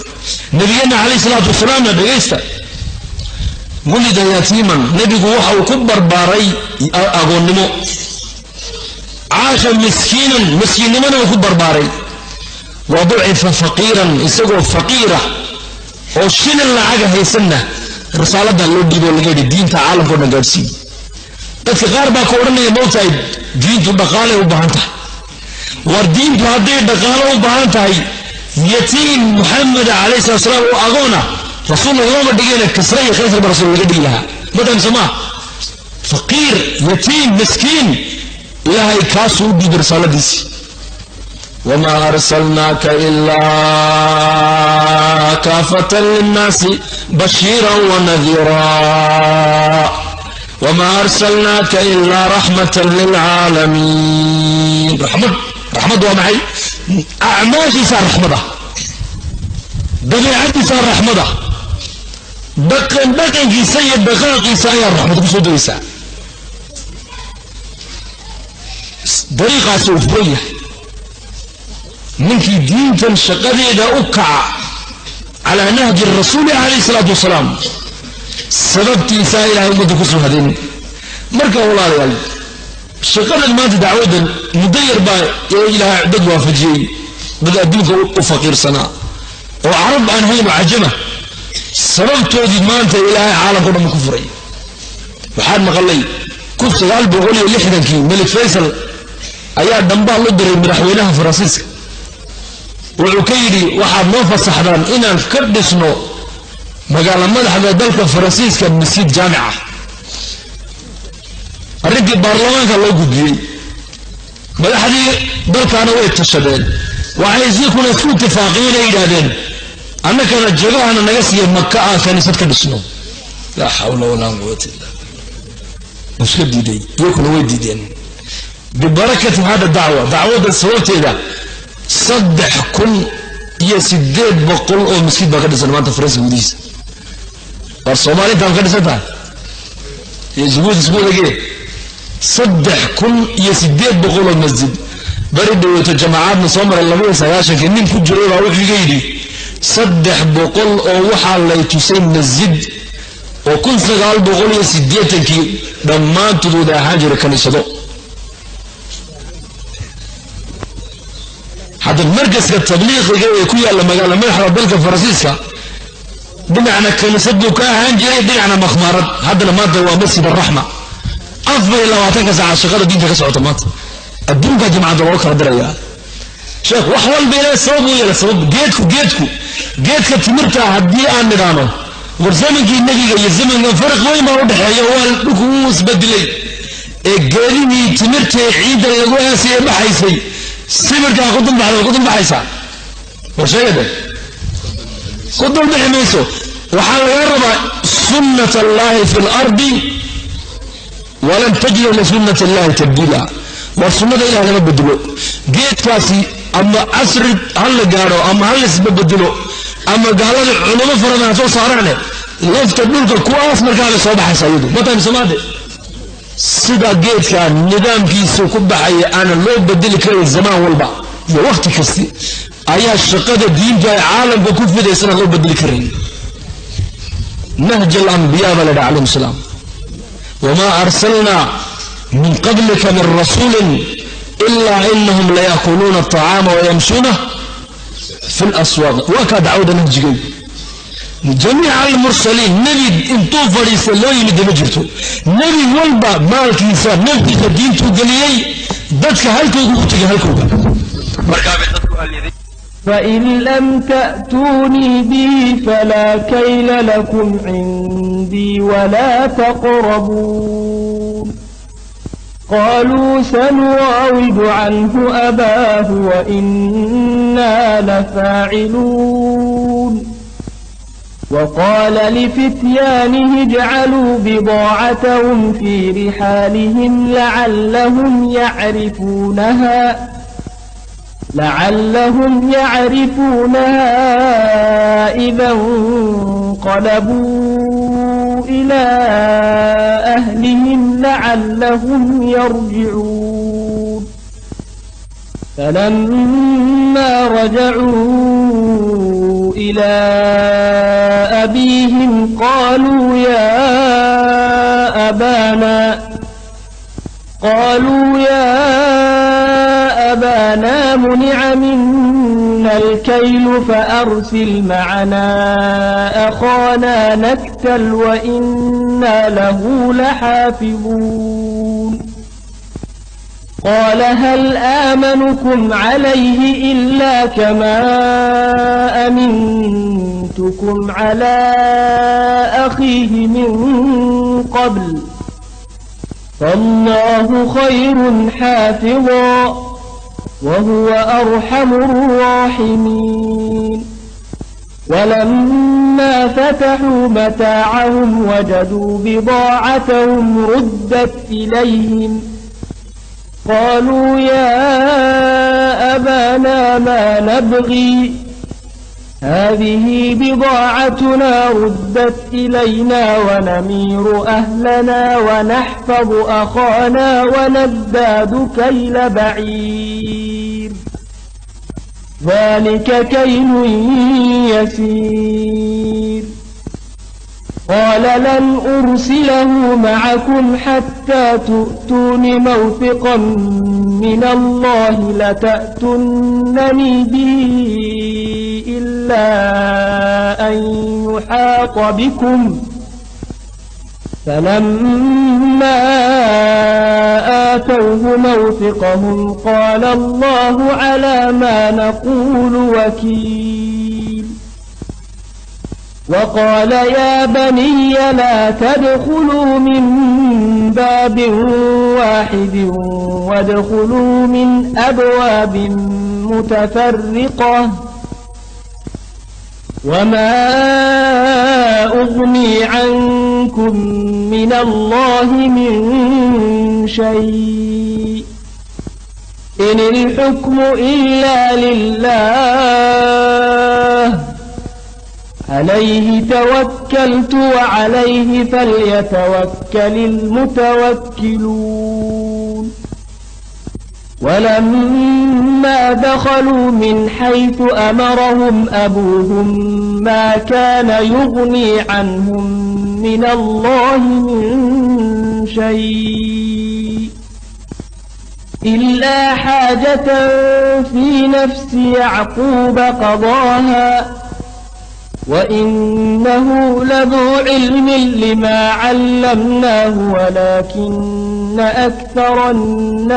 Nabigeenna calayhi salaatu wasalaamna, dhegaysta, wulida yatiiman, nebigu waxa uu ku barbaaray agoonnimo. Caasha miskiinan, miskiinnimana uu ku barbaaray. Wa ducifa faqiiran, isagoo faqiira oo shilin lacaga haysanna risaaladaa loo dhiibo, laga yidhi diinta caalamka o dhan gaadhsiiy. Dadka qaar baa ka odhanaya, mowtahay diintu dhaqaalay u baahan tahay. War diintu hadday dhaqaalo u baahan tahay, yatiim Muxamed calayhi salatu salaam oo agoona rasuul lagamama dhigayna, Kisra iyo Kaysar ba rasuul laga dhigi lahaa. Madamse maa faqiir, yatiim, miskiin, ilaahay kaasuu u dhiibay risaaladiisii. Wamaa arsalnaaka ilaa kaafatan linnaasi bashiiran wanadiira wamaa arsalnaaka ilaa raxmatan lilcaalamiin. Raxmad, raxmad waa maxay? Acmaashiisaa raxmada, dabiicadiisaa raxmada, dhaqan dhaqankiisa iyo dhaqaaqiisa ayaa raxmad kusoo degaysaa. Dariiqaasi uu furan yahay ninkii diintan shaqadeeda u kaca calaa nahji rasuuli calayhi salaatu wasalaam, sababtiisaa ilahay ummadda kusoo hadeen. Marka walaalayaal, shaqadan maanta dacwaddan muddo yar baa ilaahay dad waafajiyey, dad adduunka u faqiirsanaa oo carab aan hayn oo cajama, sababtoodii maanta ilaahay caalamka o dhan ku furay. Waxaan maqalay 1960-kii Melik Faysal ayaa dhambaal u diray madaxweynaha Faransiiska. Wuxuu ka yidhi waxaad noo fasaxdaan inaan ka dhisno magaala madaxda dalka Faransiiska masjid jaamica. Arrintii baarlamaanka loo gudbiyey, madaxdii dalkaana way tashadeen, waxay isikuna isku itifaaqiyeen ay yidhaahdeen annakana jagahana naga siiya Maka aan kaniisad ka dhisno. Laa xawla walaa quwata illa billah. Iska diiday, iyakuna way diideen. Bibarakati hada dacwa, dacwadda sababteeda, 3800 oo maskiid baa ka dhisan maanta Faransa gudihiisa. War Soomaali intaan ka dhisan tahay iyo Jabuuti isku wadagee, 3800 oo masjid. Bari dhaweeto jamacaadna soo maray 92-kii, nin ku jiray baa wuxuu iga yidhi 300 oo waxaa lay tusay masjid oo 1980-kii dhammaantood wada ahaan jiray kaniisado. Hadda markaska tabliiqiga ee ku yaalla magaala madaxda dalka Faransiiska dhinacna kaniisad buu ka ahaan jiray, dhinacna makhmaarad. Haddana maanta waa Masjid Araxma. 24-ka saaca shaqada diinta ka socota maanta adduunkaa jimcadda looga kala dirayaa. Sheekh, wax walba ilaahay sabab uu yeela. Sabab geedku geedka timirta haddii aan nidhaano war zamankii nebiga iyo zamankan farq weyn baa u dhexeeya, waa dhulku uu isbedelay, ee geedihii timirta ee ciidda lagu aasayay baxaysay sibirkaa ku dulbaxda, ku dulbaxaysaa? War sheegade, ku dulbixi mayso. Waxaa laga rabaa sunnat allahi fi lardi walan tajida lisunnati illahi tabdiila. War sunnada ilah lama bedelo. Geedkaasi ama casri ha la gaadho ama ha laisba bedelo ama gaalada culamo faradan ha soo saaraane, lafta dhulka ku aas markaabay soo baxaysa iyadu. Matahay sida geedka nidaamkiisu ku baxaya aanan loo bedeli karin zamaan walba iyo wakhti kasti, ayaa shaqada diinta ay caalamka ku fidaysana loo bedeli karin. Nahj alambiya baa la dhaha calayhim salaam. Wamaa arsalnaa min qablika min rasuulin ilaa inahum layakuluuna aطacaama wayamshuuna fi laswaaq. Waa kaa dacwada nahjigay. Jamiica almursaliin nebi intuu fadhiista loo yimid ma jirto. Nebi walba maalkiisa, naftiisa diintuu geliyey, dadka halkooga u tegay halkooga. Markaabay dadku alyaday. فإن لم تأتوني به فلا كيل لكم عندي ولا تقربون. قالوا سنراود عنه أباه وإنا لفاعلون. وقال لفتيانه اجعلوا بضاعتهم في رحالهم لعلهم يعرفونها إذا انقلبوا إلى أهلهم لعلهم يرجعون. فلما رجعوا إلى أبيهم قالوا يا أبانا منع منا الكيل فأرسل معنا أخانا نكتل وإنا له لحافظون. قال هل آمنكم عليه إلا كما أمنتكم على أخيه من قبل فالله خير حافظا وهو أرحم الراحمين. ولما فتحوا متاعهم وجدوا بضاعتهم ردت إليهم قالوا يا أبانا ما نبغي هذه بضاعتنا ردت إلينا ونمير أهلنا ونحفظ أخانا ونزداد كيل بعير ذلك كيل يسير. قال لن أرسله معكم حتى تؤتون موثقا من الله لتأتونني به إلا أن يحاط بكم. فلما آتوه موثقهم قال الله على ما نقول وكيل. وقال يا بني لا تدخلوا من باب واحد وادخلوا من أبواب متفرقة وما أغني عنكم من الله من شيء إن الحكم إلا لله عليه توكلت وعليه فليتوكل المتوكلون. ولما دخلوا من حيث أمرهم أبوهم ما كان يغني عنهم من الله من شيء إلا حاجة في نفس يعقوب قضاها وإنه لذو علم لما علمناه ولكن أكثر الناس